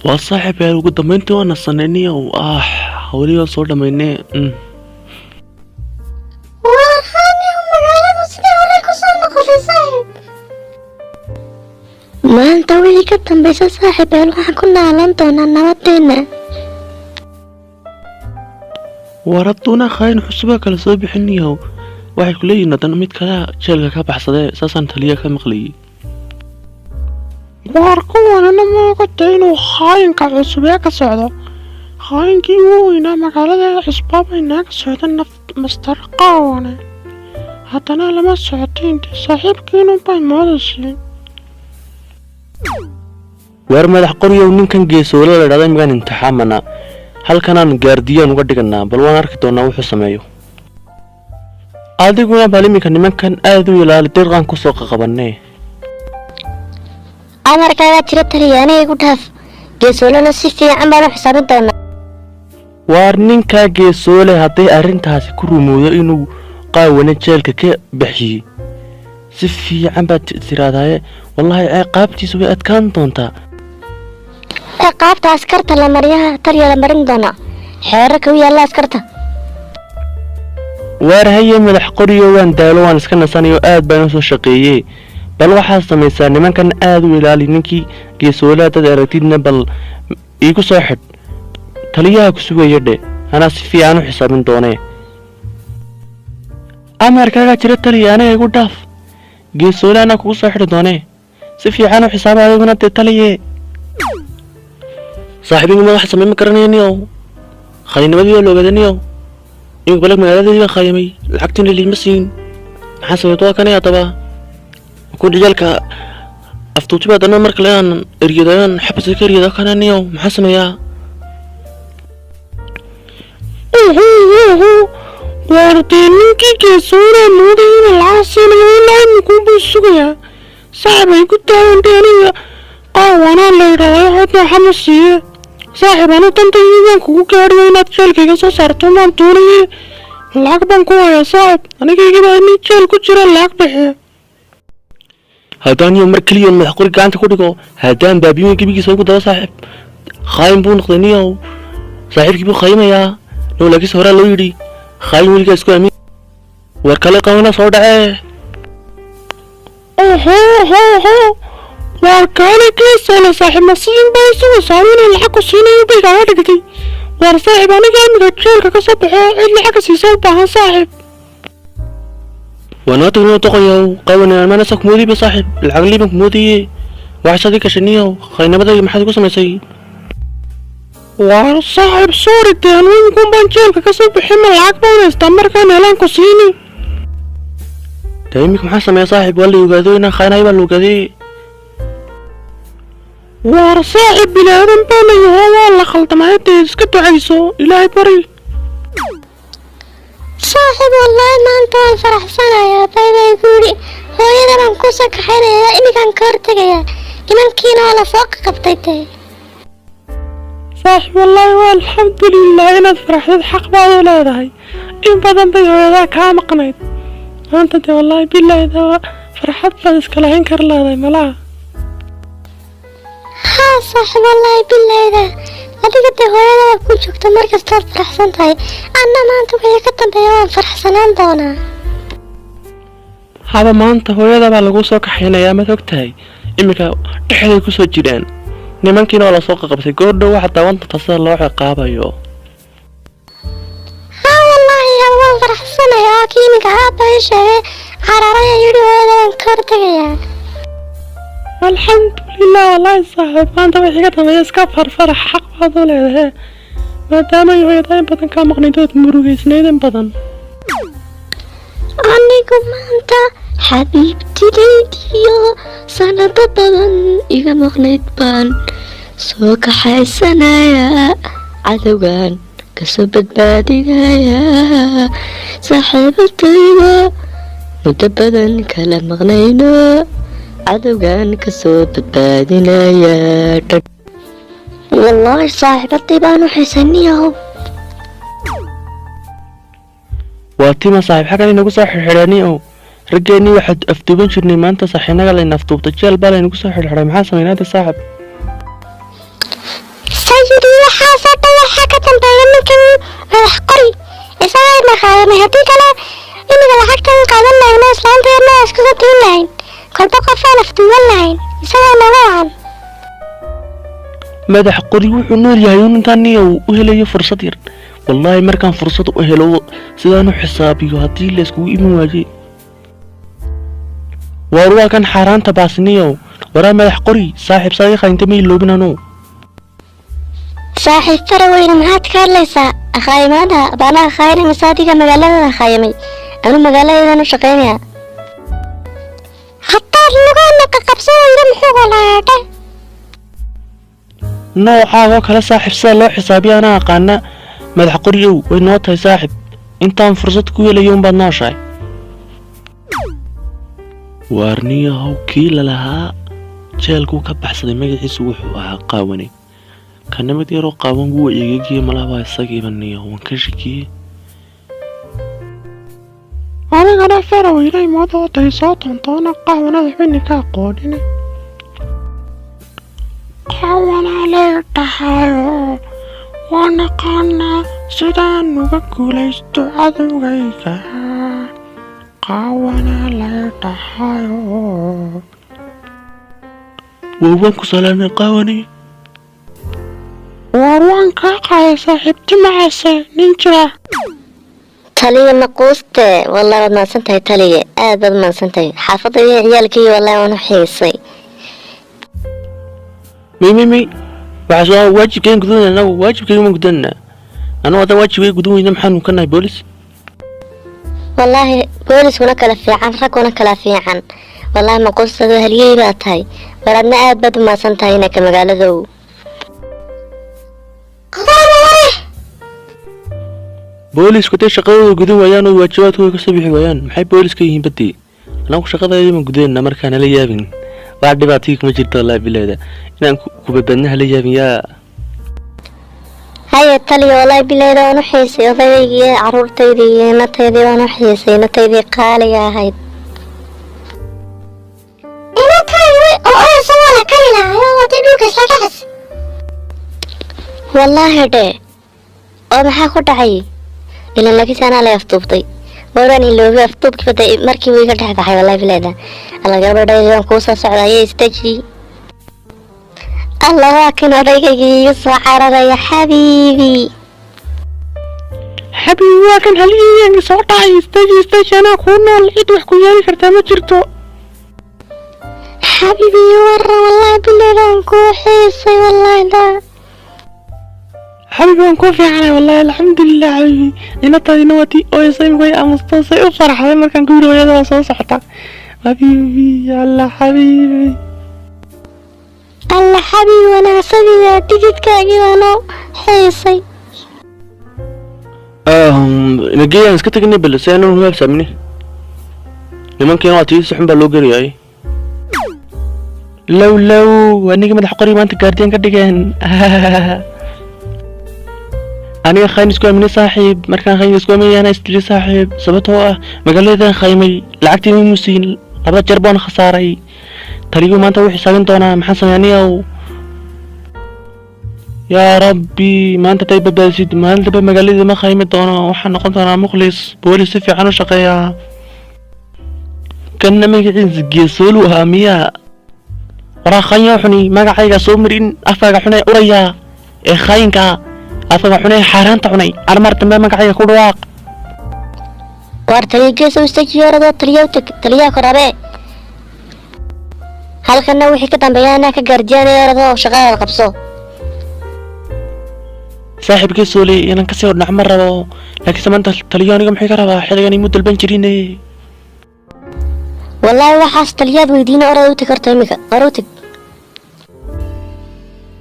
Waa saaxiib yaal, ugu dambeyntii waa nasanay niyow. Ah, hawlihii waan soo dhammaynay. Waar haaniyo, magaaladu sidii hore ku soo noqotay, saaxiib. Maanta wixii ka dambaysa, saaxiib yaal, waxaan ku naalan doonaa nabadeena. War hadduuna khaayin cusubaa kala soo bixin niyow. Waxay ku leeyihiin haddana mid kalea jeelka ka baxsadee, saasaan taliya ka maqlayay. Waar kuwanina ma ogata inuu khaayinka cusub ee ka socdo, khaayinkii ugu weynaa magaalada cusbaaba inaaga socda, naf Mastar Qaawane. Haddana lama socoto intee saaxiibkiinunbay moodaysiin. Waar madax qoryow, ninkan Geesoole la dhahda imigaan imtixaamanaa, halkanaan gaardiyaan uga dhiganaa. Bal waan arki doonaa wuxuu sameeyo. Adiguna bal iminka nimankan aad u ilaali, dirqaan kusoo qaqabanee. Amarkaagaa jira taliya, aniga igu dhaaf. Geesoolena si fiican baan u xisaabin doonaa. Waar ninkaa Geesoole hadday arrintaasi ku rumowdo inuu Qaawane jeelka ka bixiyey, si fiican baad tirahdaaye, wallaahi ciqaabtiisu way adkaan doontaa. Ciqaabta askarta la mariyaha taliya la marin doonaa, xeerarka u yaalla askarta. Waar haye madax qoriyo, waan daalo, waan iska nasanayo, aad baan usoo shaqeeyey. Bal waxaad samaysaa, nimankan aad u ilaali. Ninkii Geesoole haddaad aragtidna bal iigu soo xidh, taliyaha ku sugaya dhe, anaa si fiican u xisaabin doonee. Amarkaagaa jira taliya, aniga igu dhaaf. Geesoole anaa kugu soo xidhi doonee, si fiican u xisaaba adiguna dee taliye. Saaxiibinka madaxa samey ma garanaya niyow, khayinimadii waa la ogaaday niyow. Imika balag magaaladii baan khayamay, lacagtiina liima siin. Maxaa sameyd? Waa kanay haddaba kun ciyaalka aftuuti baa haddana mar kale aan eryado, aan xabsiga ka eryado kana niyow. Maxaa sameeyaa? Uhu, waar dee ninkii Geesoolaa moodaya inuu lacag siinayo, ilaa iminkuunbuu sugayaa. Saaxiib, ay ku taagantay, aniga Qaawanaa la yidhaahdo, hadda waxa ma siiye. Saaxiib, anu dantaydii baan kugu gaadhiyo inaad jeelkayga soo saarto maan doonaye. Lacag baan ku hayaa, saaxiib, anigaygibaa nin jeel ku jira lacag bixiya. Haddaan niyow mar keliya madax qori gacanta ku dhigo, haddaan baabiyoyin gebigiisa ugu daro. Saaxiib khaayin buu noqday niyow, saaxiibkii buu khaayimayaa niyow. Laakiinse horaa loo yidhi khaayin weligaa isku aamin. War kale qawana soo dhacee. Oho ho ho, waar kaale Geesoole, saaxiib, masiin baa sugaysaa inay lacag ku siinayo bay kaaga dhigtay. Waar saaxiib, aniga imiga jeelka ka soo baxo, cid lacag siisa u baahan, saaxiib. Waa noo tagno doqoyow qawana, amaanasa kumoodiyba saaxiib, lacag liiban kumoodiye. Waxaad ii gashay niyow, khaynamadayga maxaad igu samaysay? Waar saaxiib, sorry dee, anu iminkun baan jeelka ka soo bixin, ma lacag baan haystaa, markaan helaan ku siini. Dee iminka maxaa sameeya saaxiib? Waa la ogaado inaan khaynahay baa la ogaaday. Waar saaxiib, bilaadan baa la yaho, waa la khaldamay dee, iska ducayso, Ilaahay bari. Saaxiib, wallaahi maanta waan faraxsanayaa. Bay bay ku yidhi hooyada baan ku soo kaxaynayaa, iminkaan ka hortegayaa. Nimankiina waa la soo qabtay dee. Saaxiib, wallaahi waa alxamdulilah, inaad faraxdid xaq baad u leedahay. In badan bay hooyadaa kaa maqnayd. Maanta dee wallaahi bilaahi daa farxad baad iska lahayn kar leedahay malaha. Haa saaxiib, wallaahi bilaahida, adiga dee hooyada waa ku joogto mar kastaad faraxsan tahay. Anna maanta wixii ka dambeeya waan faraxsanaan doonaa. Haba, maanta hooyada baa lagu soo kaxaynayaa, maad og tahay? Iminka dhexday kusoo jiraan, nimankiina waa lasoo qaqabtay. Goordhow waxaad daawan doontaa sida loo ciqaabayo. Haa wallaahi, haba, waan faraxsanayaa. Waa kii iminka aabba ii sheegay, cararaya, yidhi hooyada waan ka hortegayaa. Alxamdulilah, wallaahi saaxiib, maanta wixii ka dambeeya iska farfarax, xaq baad u leedahay, maadaama ay hooyadaa in badan kaa maqnayd ood murugaysnayd in badan. Anigu maanta xabiibtidaydiyo sanado badan iga maqnayd baan soo kaxaysanayaa. Cadowgan kasoo badbaadinaya saaxiibadayda, muddo badan kala maqnayno, cadowgan kasoo badbaadinaya. Wallaahi saaxiibadii baan u xiisaniyahow. Waa tima saaxiib, xaggan inagu soo xirxidhani ow raggeennii waxaad afduuban jirnay. Maanta saaxiinaga layna afduubtay, jeel baa laynagu soo xirxiray. Maxaa samaynaada saaxib? Sayidii, waxaasoo dhan waxaa ka dambeeya ninkan Madax Qori. Isagaa ina qaadanay. Haddii kale imiga lacagtan qaadan lahayno, islaantayana iskuga diin lahayn, kolba qofaan afduuban lahayn. Isagaa naga wacan. Madax Qori wuxuu nool yahay un intaan niyow u helayo fursad yar. Wallaahi markaan fursad u helo, sidaan u xisaabiyo haddii la iskugu iman waaye. Waar waa kan xaaraanta baasniyow. Waraa Madax Qori, saaxiib, saadiqa inta ma iloobin anuu. Saaxiib Faraweyne, maxaad ka hadlaysaa? Akhaayimaada baana akhaayina mise adiga magaalada akhaayamay? Anu magaaladeedan u shaqaynaya. Haddaad lugaana qaqabsan weyda, muxuu walaadha? Noocaagoo kale saaxiib sida loo xisaabiyo anaa aqaana. Madax Qoriyow, way noo tahay saaxiib, intaan fursad ku helayo unbaad nooshahay. Waarniyahow, kii lalahaa jeelkuu ka baxsaday magaciisu wuxuu ahaa Qaawane. Kana mid yaroo qaawan wuu egegiye, malaha waa isagiiba. Niyahow, waan ka shakiyey. Anigana Faraweynay moodooday soo toontoona qaawanada xubni ka aqoonine. Qaawanaa lay dhahayo, waa naqaanaa sidaan uga guulaysto cadowgayga. Qaawanaa lay dhahayo. Waa waan ku salaamay, Qaawane. Waar waan kaa qaaday saaxiibti macase nin jira. Taliya Maquuste, wallahi waad mahadsan tahay taliye, aad baad mahadsan tahay. Xaafadda iyo ciyaalkii wallahi waan u xiisay. May may may, waxaas waa waajibkeen gudanayna. Anagu waajibkayga ma gudanana. Anagu haddaan waajibkay gudan weyna, maxaanu ka nahay boolis? Wallaahi booliskuna kala fiican, ragguna kala fiican. Wallaahi Maquustadu halyey baa tahay. War adna aad baad u mahadsan tahay inaka magaaladow. Adaana ware. Boolisku haday shaqadooda gudan waayaan oo waajibaadkooda kasoo bixi waayaan, maxay boolis ka yihiin badii? Anagu shaqadeeda ma gudanana. Markaa nala yaabin, wax dhibaatayii kuma jirto. Wallahi bilaada inaan ku badbaadna hala yaabin yaa. Haye taliya, wallaahi bileyda waan u xiisay odayaygii iyo caruurtaydii iyo inataydii. Waan u xiisay inataydii qaaliga ahayd. Inantaay oo oysa waa la kari lahaa oo waday dhulka isla dhacas. Wallaahi dhe, oo maxaa ku dhacay ilan? Laakiinse anaa lay afduubtay. Waraan iloobay afduubkii bada markii wuu iga dhex baxay. Wallahi bileeda alla gabadhayda waan kuu soo socda. Ayay istaji. Alla, waa kan odaygaygii iga soo cararaya. Xabiibi. Xabiibi, waa kan halyeeyanka soo dhacay. Istaji, istaji, anaa kuu nool, cid wax ku yeeli kartaa ma jirto. Xabiibi, warra, wallahi bileeda waan kuu xiisay wallahi da. Xabiibi, waan kuu fiicanay wallahi, alxamdulilah. Xabiibi, inataadina waa tii ooyasay, way aamusto, say u farxday markaan ku yidhi hooyada waa soo socota. Xabiibi, alla xabiibi. Alla xabiibi wanaagsaniga, dhididkaagii waan u xiisay. Nageeyaan iska tagnay, bal si aanan hubaabsamine. Nimankiina waa tii si xun baa loo gelayaay. Low low, aniga Madax Qori maanta gaardiyan ka dhigeen. Aniga khayn isku aaminay saaxiib. Markaan khayn isku aaminay istiri saaxiib, sababtoo ah magaaladan khaymay, lacagtii ma musiin, laba jeer baan khasaaray. Taliyu maanta wuu xisaabin doonaa. Maxaan sameeyaa aniyow? Yaa rabbi, maanta tay badbaadisid. Maalin dambe magaaladii ma khaymi doono, waxaan noqon doonaa mukhlis boolis si fiican u shaqeeyaa. Kanna magaciisa Geesoolu ahaa miyaa? Waraa khanya xuni, magacayga soo marin afkaaga xunee uraya ee khayinka, afkaaga xunee xaaraanta cunay. Armar dambe magacayga ku dhawaaq. Waar taliya Geesow, istajiyo, oradoo taliya u tag, taliyaha korabe. Halkana wixii ka dambeeya anaa ka gaardiyaanaya, oradoo shaqadaada qabso. Saaxiib Geesoole, inaan kasii hordhac ma rabo, laakiinse maanta taliyo aniga muxuu ka rabaa xilligan? Imuu dalban jirine. Wallaahi waxaas taliyaad weydiina, orada u tag horta imika, hore u tag.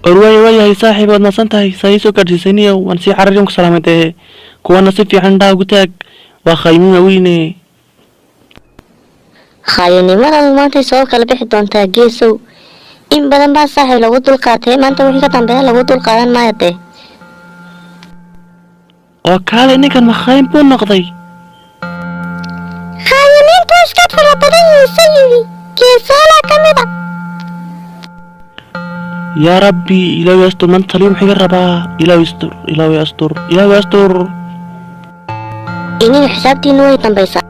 War waaya, waayahay saaxiib, waad mahadsan tahay saa ii soo gaadhsiisay. Niyow, waan sii carari, ku salaamay dee. Kuwana si fiican indhaha ugu taag, waa khaymin waaweyne. Khaayanimadaadu maantay soo kala bixi doontaa, Geesow. In badan baa saaxiib lagu dulqaatay, maanta wixii ka dambeeya lagu dulqaadan maayo dee. Oo kaale, ninkan ma khayn buu noqday? Khaayimiintu iska fara badan yihiin, sayidi. Geesoolaa ka mid a. Yaa Rabbi, Ilaahu astur! Maanta taliyo muxuu iga rabaa? Ilaahu astur, Ilaahu astur, Ilaahu astur! Iniga xisaabtiinu way dambaysaa.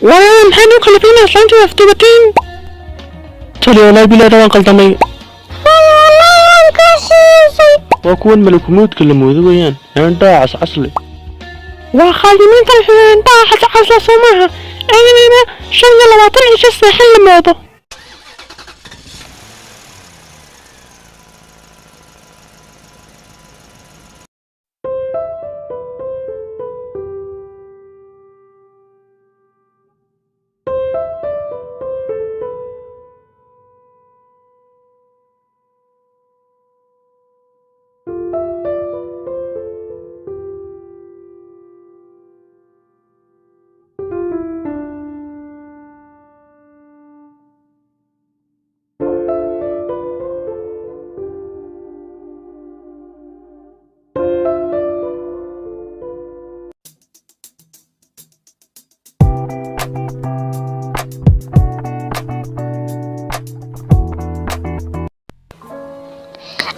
Waayo, maxay nuu kalifayna islaantii afduubatiin? Taliya, wallaahi bilaada waan qaldamay. Hooyo, wallaahi waan kuu xiisay. Waa kuwan malakumuudka la moodo weeyaan, indhaha cascasle. Waa khaayimiintan indhaha cascasla, soo maaha? Inayna 25 cisho seexan la moodo.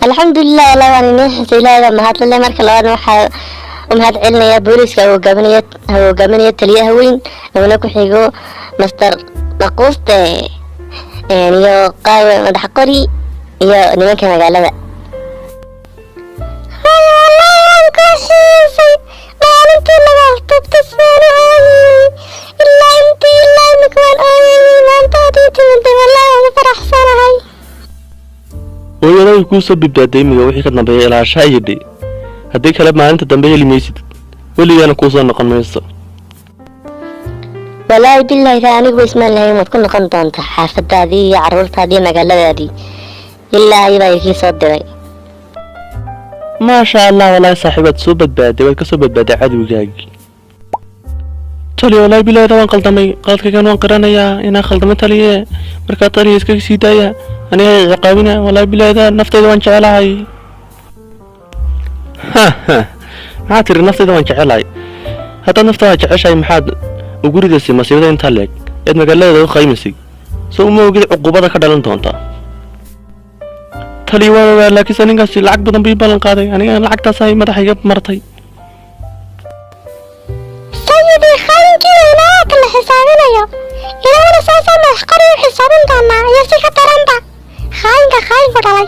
Alxamdulilah, wallah waan inoo xisay. Ilaahay baa mahadlale. Marka labaadna waxaa u mahad celinayaa booliiska hogaaminaya taliyaha weyn, uuna ku xigo Master Maquuste iyo Qaawe Madax Qori iyo nimanka magaalada. Hooyo, wallaahi waan kuu xiisay. Maalintii laga afduubtay sidaan u ooyayey, ilaa intii ilaa imika waan ooyayey. Maanta haddii timiday, wallaahi waan ku faraxsanahay. Hooyaday kuu soo bibdaaday. Imiga wixii ka dambeeya ilaashaa iyo dhe, haddii kale maalinta dambe heli maysid, weligaana kuu soo noqon mayso. Walaahi bilaahi taa anigu ismaan lahayn waad ku noqon doontaa xaafadaadii iyo carruurtaadii iyo magaaladaadii. Ilaahay baa ikii soo diray. Maasha Allah, walaahi saaxiibaad soo badbaaday, waad ka soo badbaaday cadowgaagii. Taliya, walaahi bilaada waan qaldamay, qaladkaygan waan qiranayaa inaan khaldamay taliye. Markaa taliya, iskaga sii daaya aniga ciqaabina. Walaahi bilaada naftayda waan jecelahay. Maxaa tiri? Naftayda waan jecelahay? Haddaad naftaada jeceshahay, maxaad ugu ridaysay masiibada intaa leeg eed magaaladaada u qaymaysay? So uma ogid cuqubada ka dhalan doonta? Taliya, waan ogaa, laakiinse ninkaasi lacag badan bii ballan qaaday, aniga lacagtaas ay madaxa iga martay. Sayidii, khaayinkii weynaa kala xisaabinayo, inaguna saasaa Madax Qori u xisaabin doonaa iyo si ka daranba khaayinka khaayinku dhalay.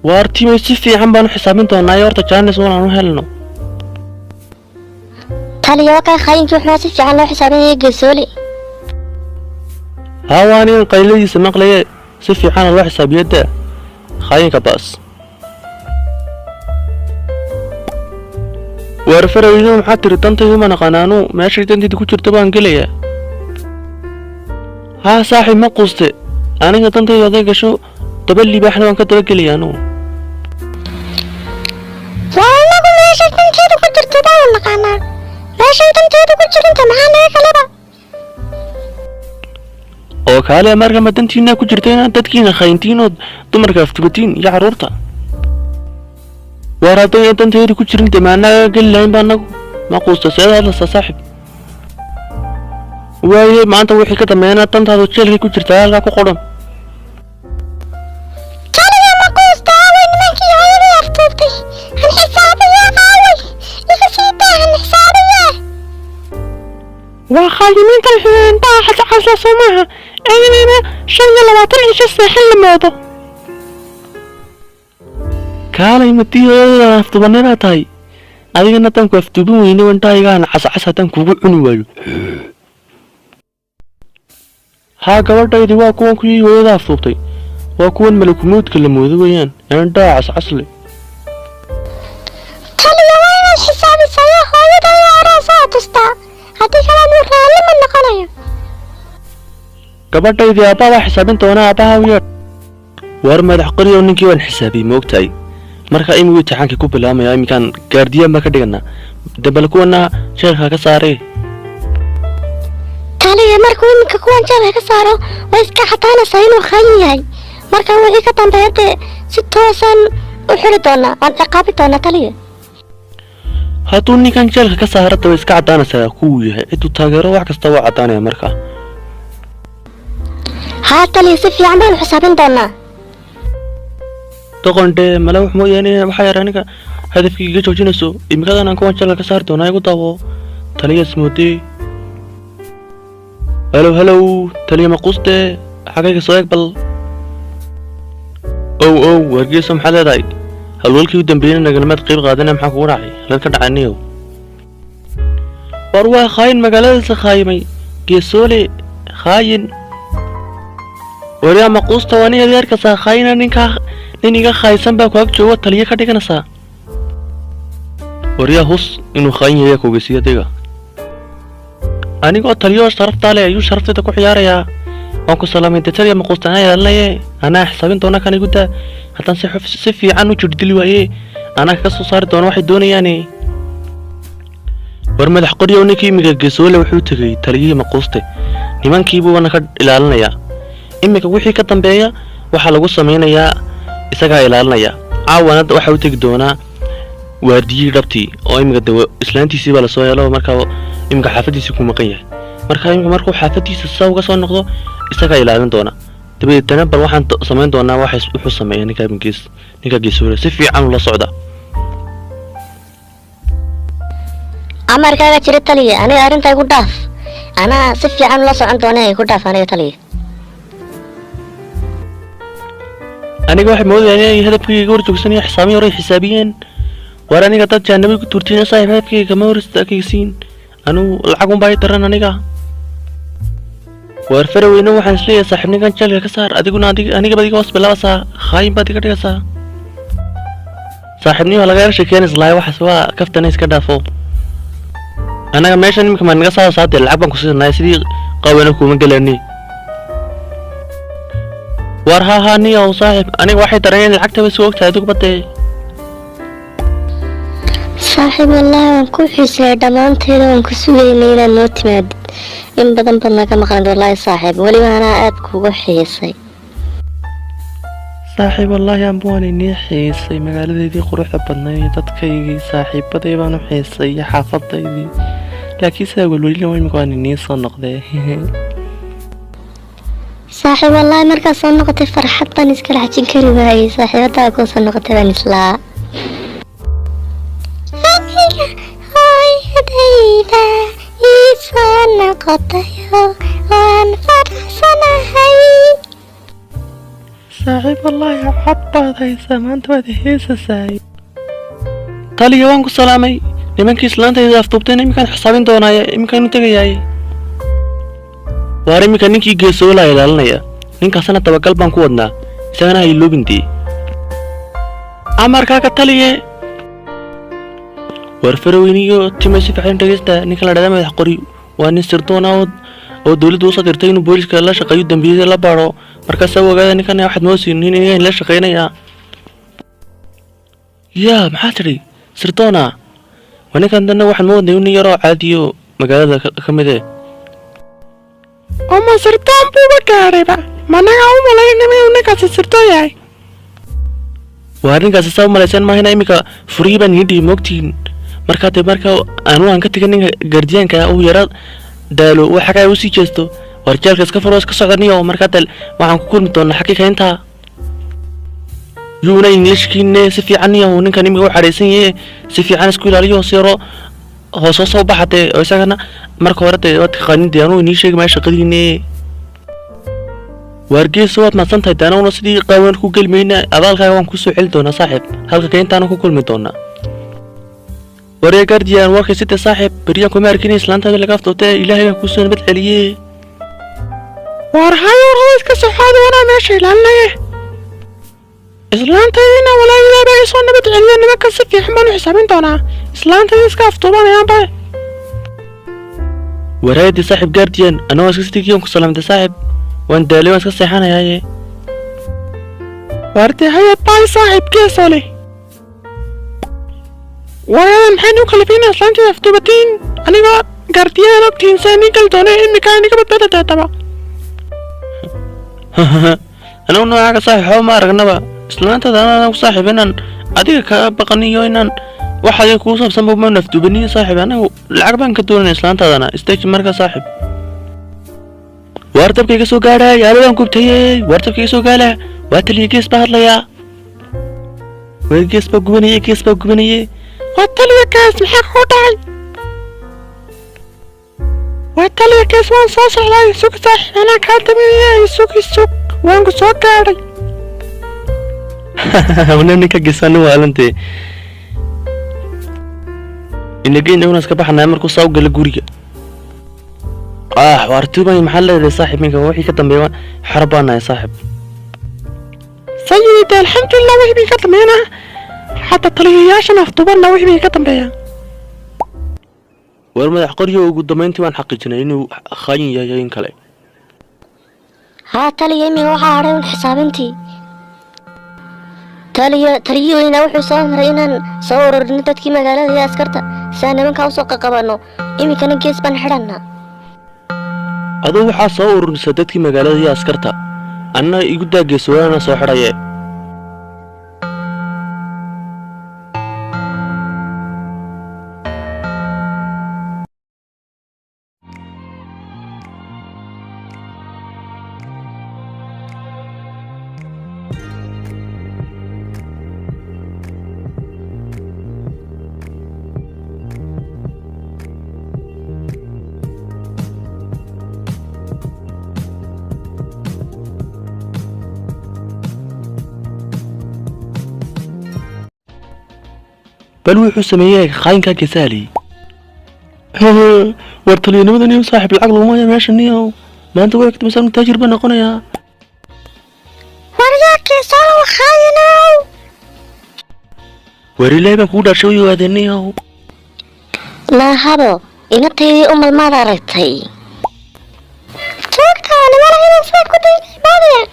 Waar timay, si fiican baan u xisaabin doonaa ee horta jaanis un aan u helno. Taliya, waa kaa khaayinkii wuxuuna si fiican loo xisaabinaya, Geesooli. Haa, waa nin qayladiisa maqlaye, si fiicana loo xisaabiyo daa khaayinka baas. Waar faraydo, maxaa tiri? Dantaydu ma naqaanaanu, meeshay dantayda ku jirta baan gelayaa. Haa saaxiib, ma quuste. Aniga dantaydu haday gasho, daba libaaxna waan ka dabagelayaa anugu. Waa inagu meeshay danteedu ku jirto baanu naqaanaa, meeshay danteedu ku jirinta maxaa naga kaleba? Oo kaale, marka ma dantiina ku jirta inaad dadkiina khayntiin ood dumarka aftubatiin iyo carruurta? Waar hadday danteedu ku jirin dee maanaga geli lahayn ba anagu. Ma quusta, seed hadlaysaa saaxiib? Waaye, maanta wixii ka dambeeyana dantaadu jeelkay ku jirtaa, halkaa ku qodhan. Taliya, ma quusta, aaway nimankii hooyadii aftuubtay? Han xisaabiyaa, aaway? Iga sii daa, han xisaabiyaa. Waa khaayimiintan indhaha cascasla, soo maaha? Inayna 25 cisho seexan la moodo. Kaalay, matii hooyada afduubanay baa tahay adigana. Haddaan ku afduuban weyne, indhahaygaan cascas haddaan kugu cuni waayo. Haa, gabadhaydi, waa kuwan kuwii hooyada afduubtay, waa kuwan malakumuudka la moodo weeyaan ee indhaha cascasle. Taliya, waa inaad xisaabisayo hooyada iyo aroosaa tustaa, haddii kale anuu raalli ma noqonayo. Gabadhaydii, aabbaa baa xisaabin doonaa, aabbaha u yeedh. Waar madax qoriyow, ninkii waan xisaabiyey, moogtahay? Marka imigu imtixaankii ku bilaabmaya, iminkaan gaardiyaan baa ka dhiganaa dambal, kuwana jeelka ka saaree. Taliya, markuu iminka kuwan jeelka ka saaro, way iska xataanaysaa inuu khaayin yahay. Marka wixii ka dambeeya dee si toosan u xiri doonaa, waan ciqaabi doonaa, taliya. Hadduu ninkan jeelka ka saaro, daba iska caddaanaysaa kuwuu yahay, ciduu taageero, wax kasta waa caddaanaya markaa. Haa taliya, si fiican baanu xisaabin doonaa. Doqondhe male wax mooyaane, waxaa yar aniga hadafkii iga joojinayso. Imikadan aan kuwan jeelka ka saari doonaa, igu daawo. Taliya ismoodee, halow halow, taliya maquuste, xagayga soo eeg bal. Ow ow, wargeyso, maxaad leedahay? Halwalkii u dambeeyena nagalamaad qayb qaadana, maxaa kugu dhacay? Halad ka dhacaniyow? War waa khaayin, magaaladiisa khaayimay, geesoole khaayin. Waryaa maquusta, waa nin adeerkasaa khaayina, ninkaa nin iga khaaysan baa ku ag jooga, taliyo ka dhiganaysaa. Waryaa hus, inuu khaayin yahay kogeysiya adiga. Anigoo taliyo sharaftaa leh ayuu sharaftayda ku ciyaarayaa. Waan ku salaamay de taliya maquusta, anaa ilaalinaye, anaa xisaabin doona kan igu daa. Haddaan si fiican u jirdili waaye, anaa kaga soo saari doona waxay doonayaane. War madax qoryow, ninkii imiga geesoole wuxuu tegey taliyihii maquuste, nimankiibuuna ka ilaalinayaa. Iminka wixii ka dambeeya waxaa lagu samaynayaa isagaa ilaalinaya. Caawana waxa u tegi doonaa waardiyihii dhabtii oo iminka de islaantiisii baa lasoo helo. Markaa iminka xaafadiisii ku maqan yahay. Marka iminka markuu xaafadiisa saa uga soo noqdo, isagaa ilaalin doona. Dabadeetana bal waxaan samayn doonaa waxa wuxuu sameeya ninka gees, ninka geesoole si fiican ula socda. Amarkaaga jira taliya, aniga arrinta igu dhaaf, anaa si fiican ula socon doona, igu dhaaf aniga taliya. Aniga waxay moodayaan inay hadafkayga iga horjoogsanaya, xisaabin hore ay xisaabiyeen. Waar aniga dad jahanabay ku tuurtiin, saaxiib, hadafkayga kama hor istaagaysiin. Anugu lacag unbaa ii daran aniga. Waar faraweyne, waxaan isleeyahay saaxiib, ninkan jeelka ka saar, adiguna anigaba iga hoos bilaabaysaa, khaayin baad iga dhigaysaa. Saaxiibnimo laga yar sheekeen islahay, waxaas waa kaftana, iska dhaafo. Anaga meeshan iminka maa naga saaraysaa? Dee lacag baan ku siinahay, sidii qaweena kuma gelani. War haa haa, niyow saaxiib, aniga waxay dareen lacagta way soo ogtahay adigu badee. Saaxiib, wallaahi waan ku xiiseeyay dhammaanteeda, waan ku sugaynay inaad noo timaadid, in badan baad naga maqnayd wallaahi saaxiib, weliba anaa aad kugu xiisay. Saaxiib, wallaahi anba waan inii xiisay, magaaladeydii quruxda badnayd iyo dadkaygii saaxiibaday baan u xiisay iyo xaafadaydii, laakiin sidaa welwelina imika waan inii soo noqdee. Saaxiib, wallaahi markaad soo noqotay farxad baan iskala xajin kari waayey. Saaxiibadaa kuu soo noqotay baan islaa. Aniga hooyadayda ii soo noqotayo, waan faraxsanahay. Saaxiib, wallaahi cod baad haysaa maanta, waad heesasaay. Taliya, waan ku salaamay. Nimankii islaantayda afduubteen iminkaan xisaabin doonaaye, iminkaan u tegayaay. Waar iminka ninkii geesoolaa ilaalinaya, ninkaasna dabagal baan ku wadnaa, isagana ha iloobin dee. Amarkaaga taliye. War faraweyniyo timay, si fiican dhegeysta. Ninka la dhahda madax qori waa nin sirdoon ah oo dowladdu usoo dirtay inuu booliska la shaqeeyo, dembiyada la baadho. Markaasaa u ogaada ninkan waxaad moodsiin nin inayn la shaqeynayaa. Yaa, maxaa tidhi? Sirdoona waa ninkan? Danna waxaan moodnay nin yaroo caadiyo magaalada ka mid eh. Oma sirdoon buuba gaadhayba? Managaa u malaynama inuu ninkaasi sirdoon yahay? Waa ninkaasi saa u malaysaan maahina, iminka furihii baan idiin dhihi, moogtihiin? Markaa dee marka anu aan ka tegay, ninka gardiyaanka uu yara daalo, uu xagaa usii jeesto. War jeelka iska furo, iska socdaniyo. Markaa dee waxaan ku kulmi doonaa xagii kayntaa. Yuuna ingilishkiine si fiican iyo ninkan imika u xadhaysan yahe, si fiican isku ilaaliyo, si yaro hoos hoos u baxa dee. Oo isagana marka hore dee waad taqaanin dee, anuu inii sheegi maayo shaqadiine. Waargeeso, waad mahadsan tahay. Daanaguna sidii qaawan ku gelmayna, abaalkaaga waan kusoo celi doonaa saaxiib. Halka keentaana ku kulmi doonaa. Waree gaardiyan, warkay sida saaxiib, beryaan kuma arkin, islaantaada laga afduubtay. Ilaahay baa kusoo nabad celiye. Waar hayo, war iska soxaada, wanaa meesha ilaalinaya. Islaantaydina walaa ilaa baa isoo nabad celiya. Nimanka si fiican baan u xisaabin doonaa. Islaantayda iska afduubanayaanba. Waraayadii saaxiib gaardiyan, anagoo iska sidigiyan ku salaamtay saaxiib. Waan daalay, waan iska seexanayaaye. Waartee, haya, baay saaxiib geesoo leh. Waayadan maxay u kalifayna islaantayda afduubatiin? Anigoo gaardiyaan ogtihiin saa nii gali doona. Imika aniga badbaada deetaba. Anigu noocaaga saaxiib waxba ma aragnaba. Islaantada anaan ku saaxiib inaan adiga kaga baqaniyo inaan wax adiga kugu saabsanba ma nafduubaniyo saaxiib. Anagu lacag baan ka doonana islaantaadana. Istaji marka saaxiib. Waar dabka iga soo gaadhay, yaala waan gubtayey. Waar dabka iga soo gaala, waa taliya gees baa hadlayaa. Waar gees baa gubanayey, gees baa gubanayey. Waa taliya gees, maxaa kugu dhacay? Waa taliya gees, waan soo socday. Sug saaxiib, anaa kaa daminaya. Sug, sug, waan ku soo gaadhay. Wana ninka geesani waalantee inageyn inaguna iska baxnaya markuu saa u gala guriga. Ah, waartuubay, maxaa leedahay saaxiib? Minka wixii ka dambeeya xor baan nahay saaxiib. Sayidi, alxamdulilah, wixii bay ka dambeeyana xataa taliyayaashan afduubanna wixii bay ka dambeeya. War madax qoryo, ugu dambeyntii waan xaqiijinay inuu khaayin yahay in kale. Haa taliya, imiga waxaa hadhay un xisaabintii. Taliya, taliyihii wuxuu soo maray inaan soo ururino dadkii magaalada iyo askarta si aan nimankaa usoo qaqabanno. Iminkana gees baan xidhannaa. Aduu waxaa soo ururisa dadkii magaalada iyo askarta, anna igu daa geeswaana soo xidhaye. Bal wuxuu sameeyey khaayinkaa geesaaley. War taliyanimada niyow saaxiib, lacag laguma haya meesha niyow. Maanta way kadambeysaa taajir baan noqonayaa. Waryaa keesoolow, khaayinow! War ilaahay baan kugu dhaarshay, way ogaadeen niyow. Naahabo, inantaydii umal maad aragtay? Joogta nimana inaan sidaa ku daynay moodaya.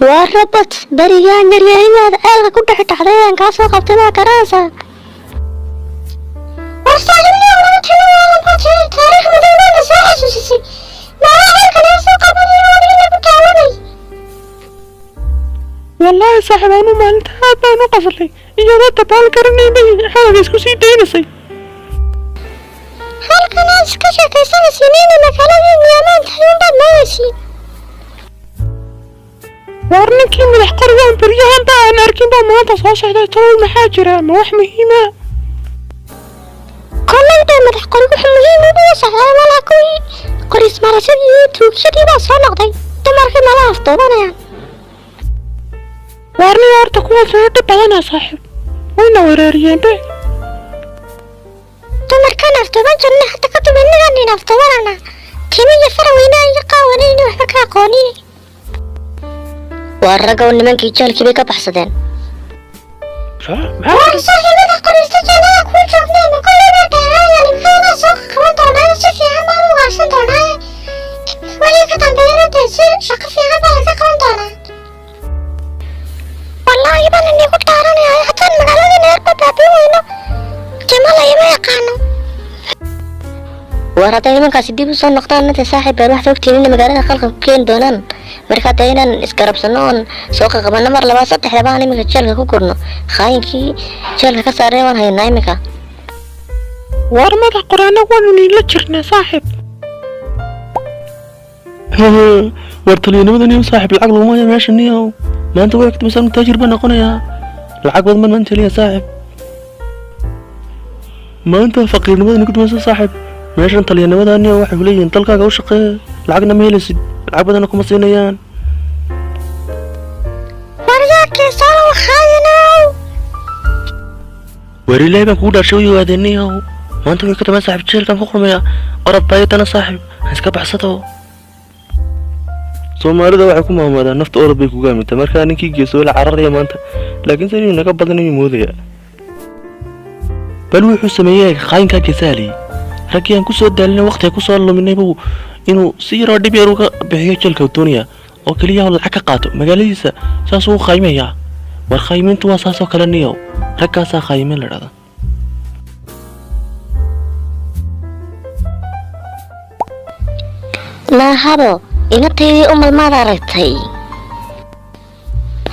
Waa robot. Berigaan yaryarimaad ceelka ku dhex dhacday aan kaa soo qabtay maa garanaysaa? War saaxiibniyo, laga talo waa batay. Taariikh madow baana soo xasuusisay. Maalaa ceelka naga soo qabanayo, adiga lagu taawanay. Wallaahi saaxiib, anu maalinta aad baan u qaslay. Iyadoo dabaal garanayn bay xalaga isku sii daynaysay. Halkan aad iska sheekaysanaysiin inay magaaladii niyaamaan tahay unbaad moodaysiin. Waar ninkii madax qorigaan beryahan ba aan arkin baa maanta soo socday. Talow maxaa jira? Ma wax muhiima? Kollay baa madax qori wuxuu muhiim ugu socdaa. Walaa kuwii qorismarashadii iyo tuugshadii baa soo noqday. Dumarkii mala afduubanayaan. Waar nin horta kuwaas dhib badanaa saaxiib, wayna wereeriyeen be. Dumarkaan afduuban jirna, hadda kadib innagaan nin afduubanana. Timo iyo faraweynaa iyo qaawanayni waxba ka aqoonin. Waa raggow, nimankii jeelkii bay ka baxsadeen. War saaxiibada qorista jannada kuu joognay ma kollay baa dheeraaya. Nimankaana soo qaban doonaa, si fiican baan u ugaarsan doonaa. Wixii ka dambeeyana dee si shaqo fiican baa laga qaban doonaa. War hadday nimankaasi dib usoo noqdaan inta saaxiib baan waxaad ogtihiin inay magaalada khalkhal ku keeni doonaan. Marka hadda inaan isgarabsano oon soo qaqabano mar labaad saddexdaba aan iminka jeelka ku gurno. Khaayinkii jeelka ka saarnay waan haynaa iminka. War madax qoraana waanu niila jirnaa saaxiib. War taliyanimada niyow saaxiib, lacag laguma hayo meesha niyow. Maanta way agtimasaan taajir baan noqonayaa, lacag badan baan maanta heliya saaxiib. Maanta faqiirnimada nagu dumaysa saaxiib. Meeshan taliyanimada niyow waxay kuleeyihiin dalkaaga u shaqee, lacagna ma helaysid, lacag badanna kuma siinayaan. Waryaakii salow khaayinow. War ilaahay baan kugu dhaarshay, u yimaadeen niyow. Maanta way ka damay saaxiib, jeelkan ku qurmaya orod baayadana saaxiib ha iska baxsado. Soomaalida waxay ku maamaadaan nafta orod bay kuga aamintaa. Markaa ninkii geesoo la cararaya maanta, laakiin se inuu naga badan ayuu moodaya. Bal wuxuu sameeyey khaayinkaa geesaaley, raggii aan kusoo daalinay waqtiga kusoo luminay buu inuu si yaroo dhib yar uga bixiyo jeelka doonaya oo keliya lacag ka qaato magaaladiisa, saasuu u khaymayaa. War khaymiintu waa saasoo kale niyow, raggaasaa khaymiin la dhahda. Naahabo, inantaydii umal maad aragtay?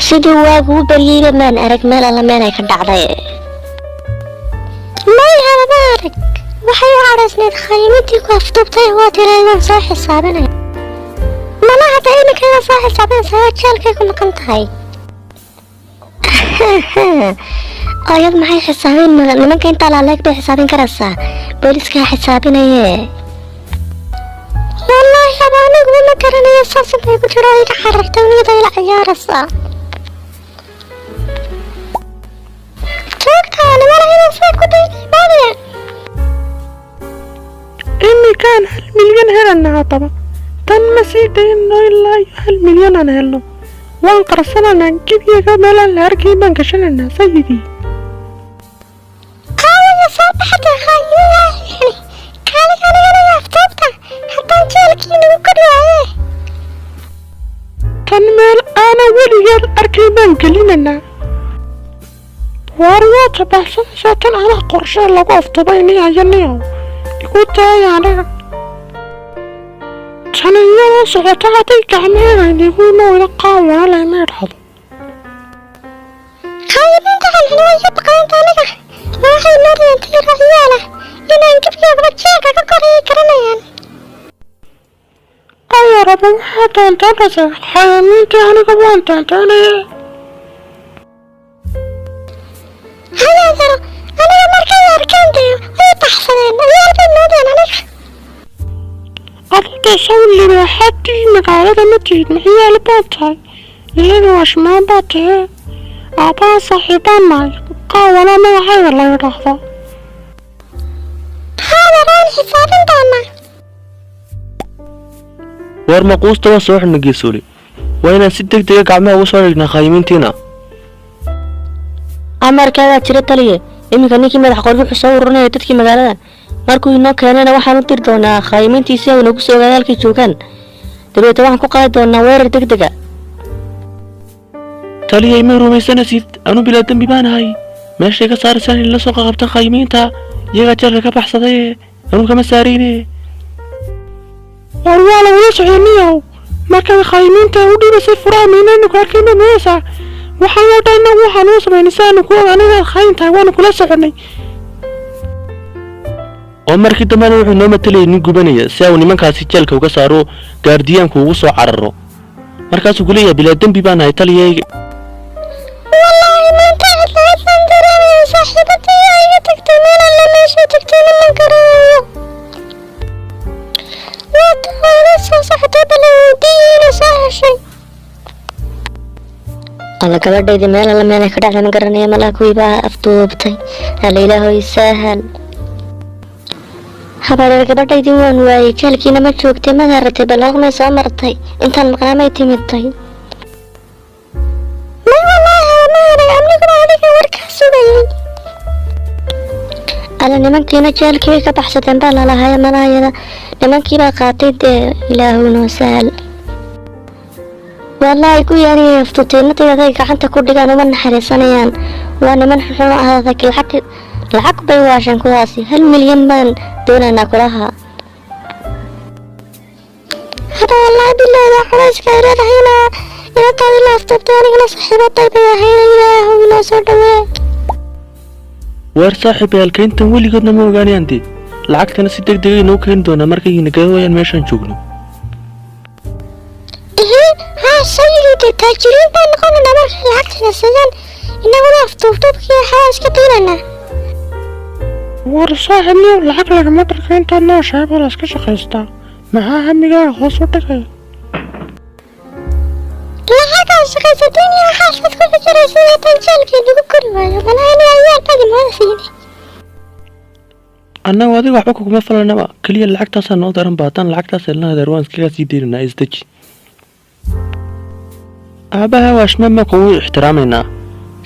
Sidii waagu u baryeyba maan arag, meel alla meel ay ka dhacday. May haba, ma arag. Waxay u cadhaysnayd khaymiintii ku afduubtay. Waa tiraay waan soo xisaabinaya. Mana hadda iminka soo xisaabinaysaa, jeelkay ku maqan tahay. Ayad maxay xisaabin? Nimanka intaa laaleeg bay xisaabin karaysaa? Booliiskaa xisaabinaye. Wallaahi haba, aniguba ma garanayo. Saas intay ku jiro iga carartay, niyada ila ciyaaraysaa. Joogtaa nimana inaan saa ku daynay moodaya. Iminkaan 1 milyan helanaa, haddaba tan ma sii dayno ilaa iyo 1 milyan aan helno. Waan qarsananaa gebiyaga, meelaan la arkayn baan gashanaynaa sayidii. Qaawaya soo baxda khaayiyaa kaaliga anigana aftuubta haddaan jeelkii nagu kori waaye. Tan meel aanan weligeed arkayn baan gelinaynaa. Waar waa tabaxsanaysaa tan, anaa qorshe lagu aftuubay niyayo niyow igu daaya aniga. Tan iyadoo socota hadday gacmeeda inigu imawda qaawana lama idhaahdo. Khaayibiinta xunxun way iga baqaynta aniga. Waxay moodayaan tayaro ciyaala inaan gebigoodaba jeelka ka korayay garanayaan. Ayaraba waxaa doondoonaysaa khayamiintii, aniga waan doondoonaya. Hayaa yaro, aniga markay arkeen dee way baxsadeen, ciyaal bay moodeen aniga. Aduda saw libaaxadii magaalada ma tihid, maciyaal baad tahay? Ilaga washmaan baad tahee, aabbaha saaxiibaan nahay, qaawana magacayga la yidhaahdaa. Haadar waan xisaabin doonaa. War maquusta waa soo xidhna geesoole, waa inaan si deg dega gacmaha uga soo dhignaa khaayimiintiina. Amarkaagaa jira taliye. Iminka ninkii madax qori wuxuu soo ururinaya dadkii magaalada. Markuu inoo keenana waxaan u diri doonaa khaayimiintii si ay nagu soo ogaada halkay joogaan. Dabeetna waxaan ku qaadi doonaa weerar deg dega. Taliyay, may rumaysanaysid? Anu bilaa dembi baanahay. Meeshay ka saaraysaan in la soo qaqabta khayimiinta, iyagaa jeelka ka baxsadaye, anuu kama saarayne. War waa lagula socday niyow. Markaad khayimiinta u dhibaysay furaha miinaynu ku arkayna moodaysaa? Waxaan oo dhan innagu waxaan u samaynay si aanu ku ogaanay inaad khayin tahay, waanu kula soconnay. Oo markii dambena wuxuu noo matalayay nin gubanaya si uu nimankaasi jeelka uga saaro, gaardiyaanku ugu soo cararo. Markaasuu ku leeyahay bilaa dembi baan ahay taliyay. Wallaahi maanta cidla cidlaan dareemaya. Saaxiibadii ay iga tagtay, meel alle meeshay tagtayna ma garanayo. Waa tawaada soo socotay, bale weydiiyeyna soo heshay. Alla gabadhayda meel alla meelay ka dhacda ma garanaya. Malaa kuwii baa afduubtay. Alla ilaahoy sahal. Habareer, gabadhaydii waan waayey, jeelkiina ma joogtay. Ma haratay? Balaaq may soo martay intaan maqnaa? May timitay? May wallaahi haba, ma arag. Amniguna adiga warkaa sugayay. Alla nimankiina jeelkii way ka baxsadeen baa lalahay. Malaayada nimankii baa qaatay dee. Ilaahow noo sahal. Wallaahi ku yaaniyay aftuuteenadayda gacanta ku dhigaan uma naxariisanayaan. Waa niman xunxun oo adag. Lacag lacag bay waasheen kuwaasi. 1 milyan baan doonaynaa kulaha. Wallaahi bilaahi, culayska ay leedahay inaa inantaadii la afduubtay. Anigana saaxiibaday bay ahayd. Ilaahu inoo soo dhawee. Waar saaxiibayaalka, intan weligoodna ma ogaanayaan dee. Lacagtana si deg degay noo keeni doonaa markay garan waayaan meeshaan joogno. Ihi haa sayidi, dee taajiriin baan noqonaynaa markay lacagtayna siiyaan. Innaguna afduubduubkii waxaa iska daynaynaa. War saaxiibniyow, lacag lagama dharka. Intaad nooshahay baa la iska shaqaystaa. Maxaa hamigaaga hoos u dhigaya? Lacagaa shaqaysateen iyo waxaasaad ku fikiraysa haddaan jeelkii lagu kori waayo, malaha aniga ayaa badi moodasiine. Annagu adiga waxba kuguma falanaba, keliya lacagtaasaa noo daran ba. Haddaan lacagtaas helna, adeer, waan iskaga sii deynaynaa. Isdeji. Aabaha waashmaan baan kugu ixtiraamaynaa.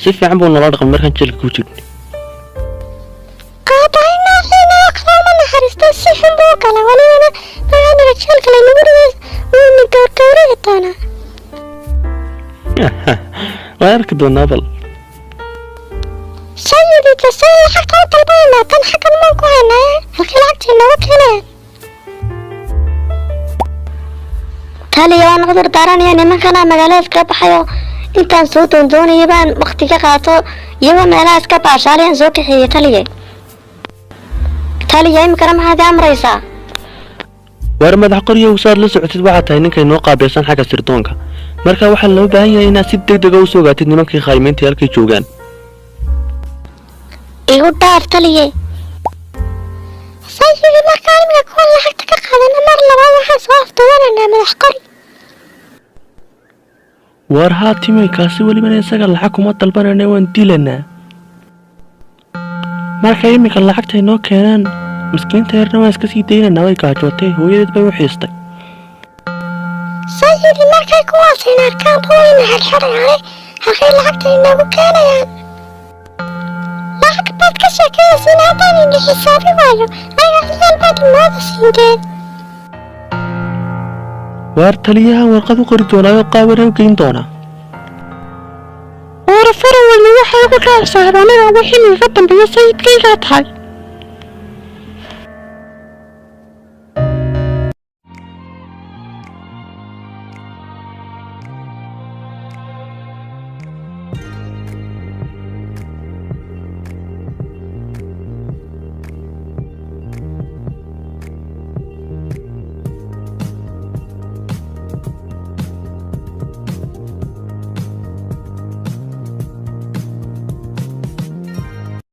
Si fiican buu noola dhaqmay markaan jeelka ku jirnay. Qaabahay nooxiina waqdaa ma naxariista, si xun buu u gala. Welibana markaa jeelka laynagu riday, wuuna gowrgowrici doonaa. Waan arki doonaa bal. Sayidi, kasay lacagta u dalbanaynaa? Tan xaggan maan ku haynaa, halkii lacagta inooga keenayaan? Taliya, waan cudur daaranaya. Nimankana magaalada iskaga baxayo intaan soo doondoonaya baan waqti ka qaato, iyagoo meelaha iska baashaalayaan soo kaxeeyey. Taliye, taliya, iminkana maxaad i amraysaa? Waar madax qoryow, saad la socotid waxaad tahay ninkay noo qaabilsan xagga sirdoonka. Marka waxaa loo baahan yahay inaad si deg dega u soo ogaatid nimankii khaymiintii halkay joogaan. Igu dhaaf, taliye. Sayidi, markaan iminka kuwan lacagta ka qaadana, mar labaad waxaan soo afduubanaynaa madax qori. Waar haa timay, kaasi welibana isaga lacag kuma dalbanayna, waan dilanaa. Markay iminka lacagta inoo keenaan, miskiinta yarna waan iska sii daynaynaa. Way gaajootay, hooyadeed bay u xiistay. Sayidi, markay kuwaasayna arkaanba wayna xidhxidhayaane, halkay lacagta inoogu keenayaan? Lacag baad ka sheekayaysiin. Haddaan ini xisaabi waayo, aniga ciyaal baad imooda siindeen. Waar taliyahan warqad u qori doonaa oo qaawanay u geyn doonaa. War faraweyne, waxay ugu dhaaf saaxiib, aniga wixii ka dambeeya sayidkaygaa tahay.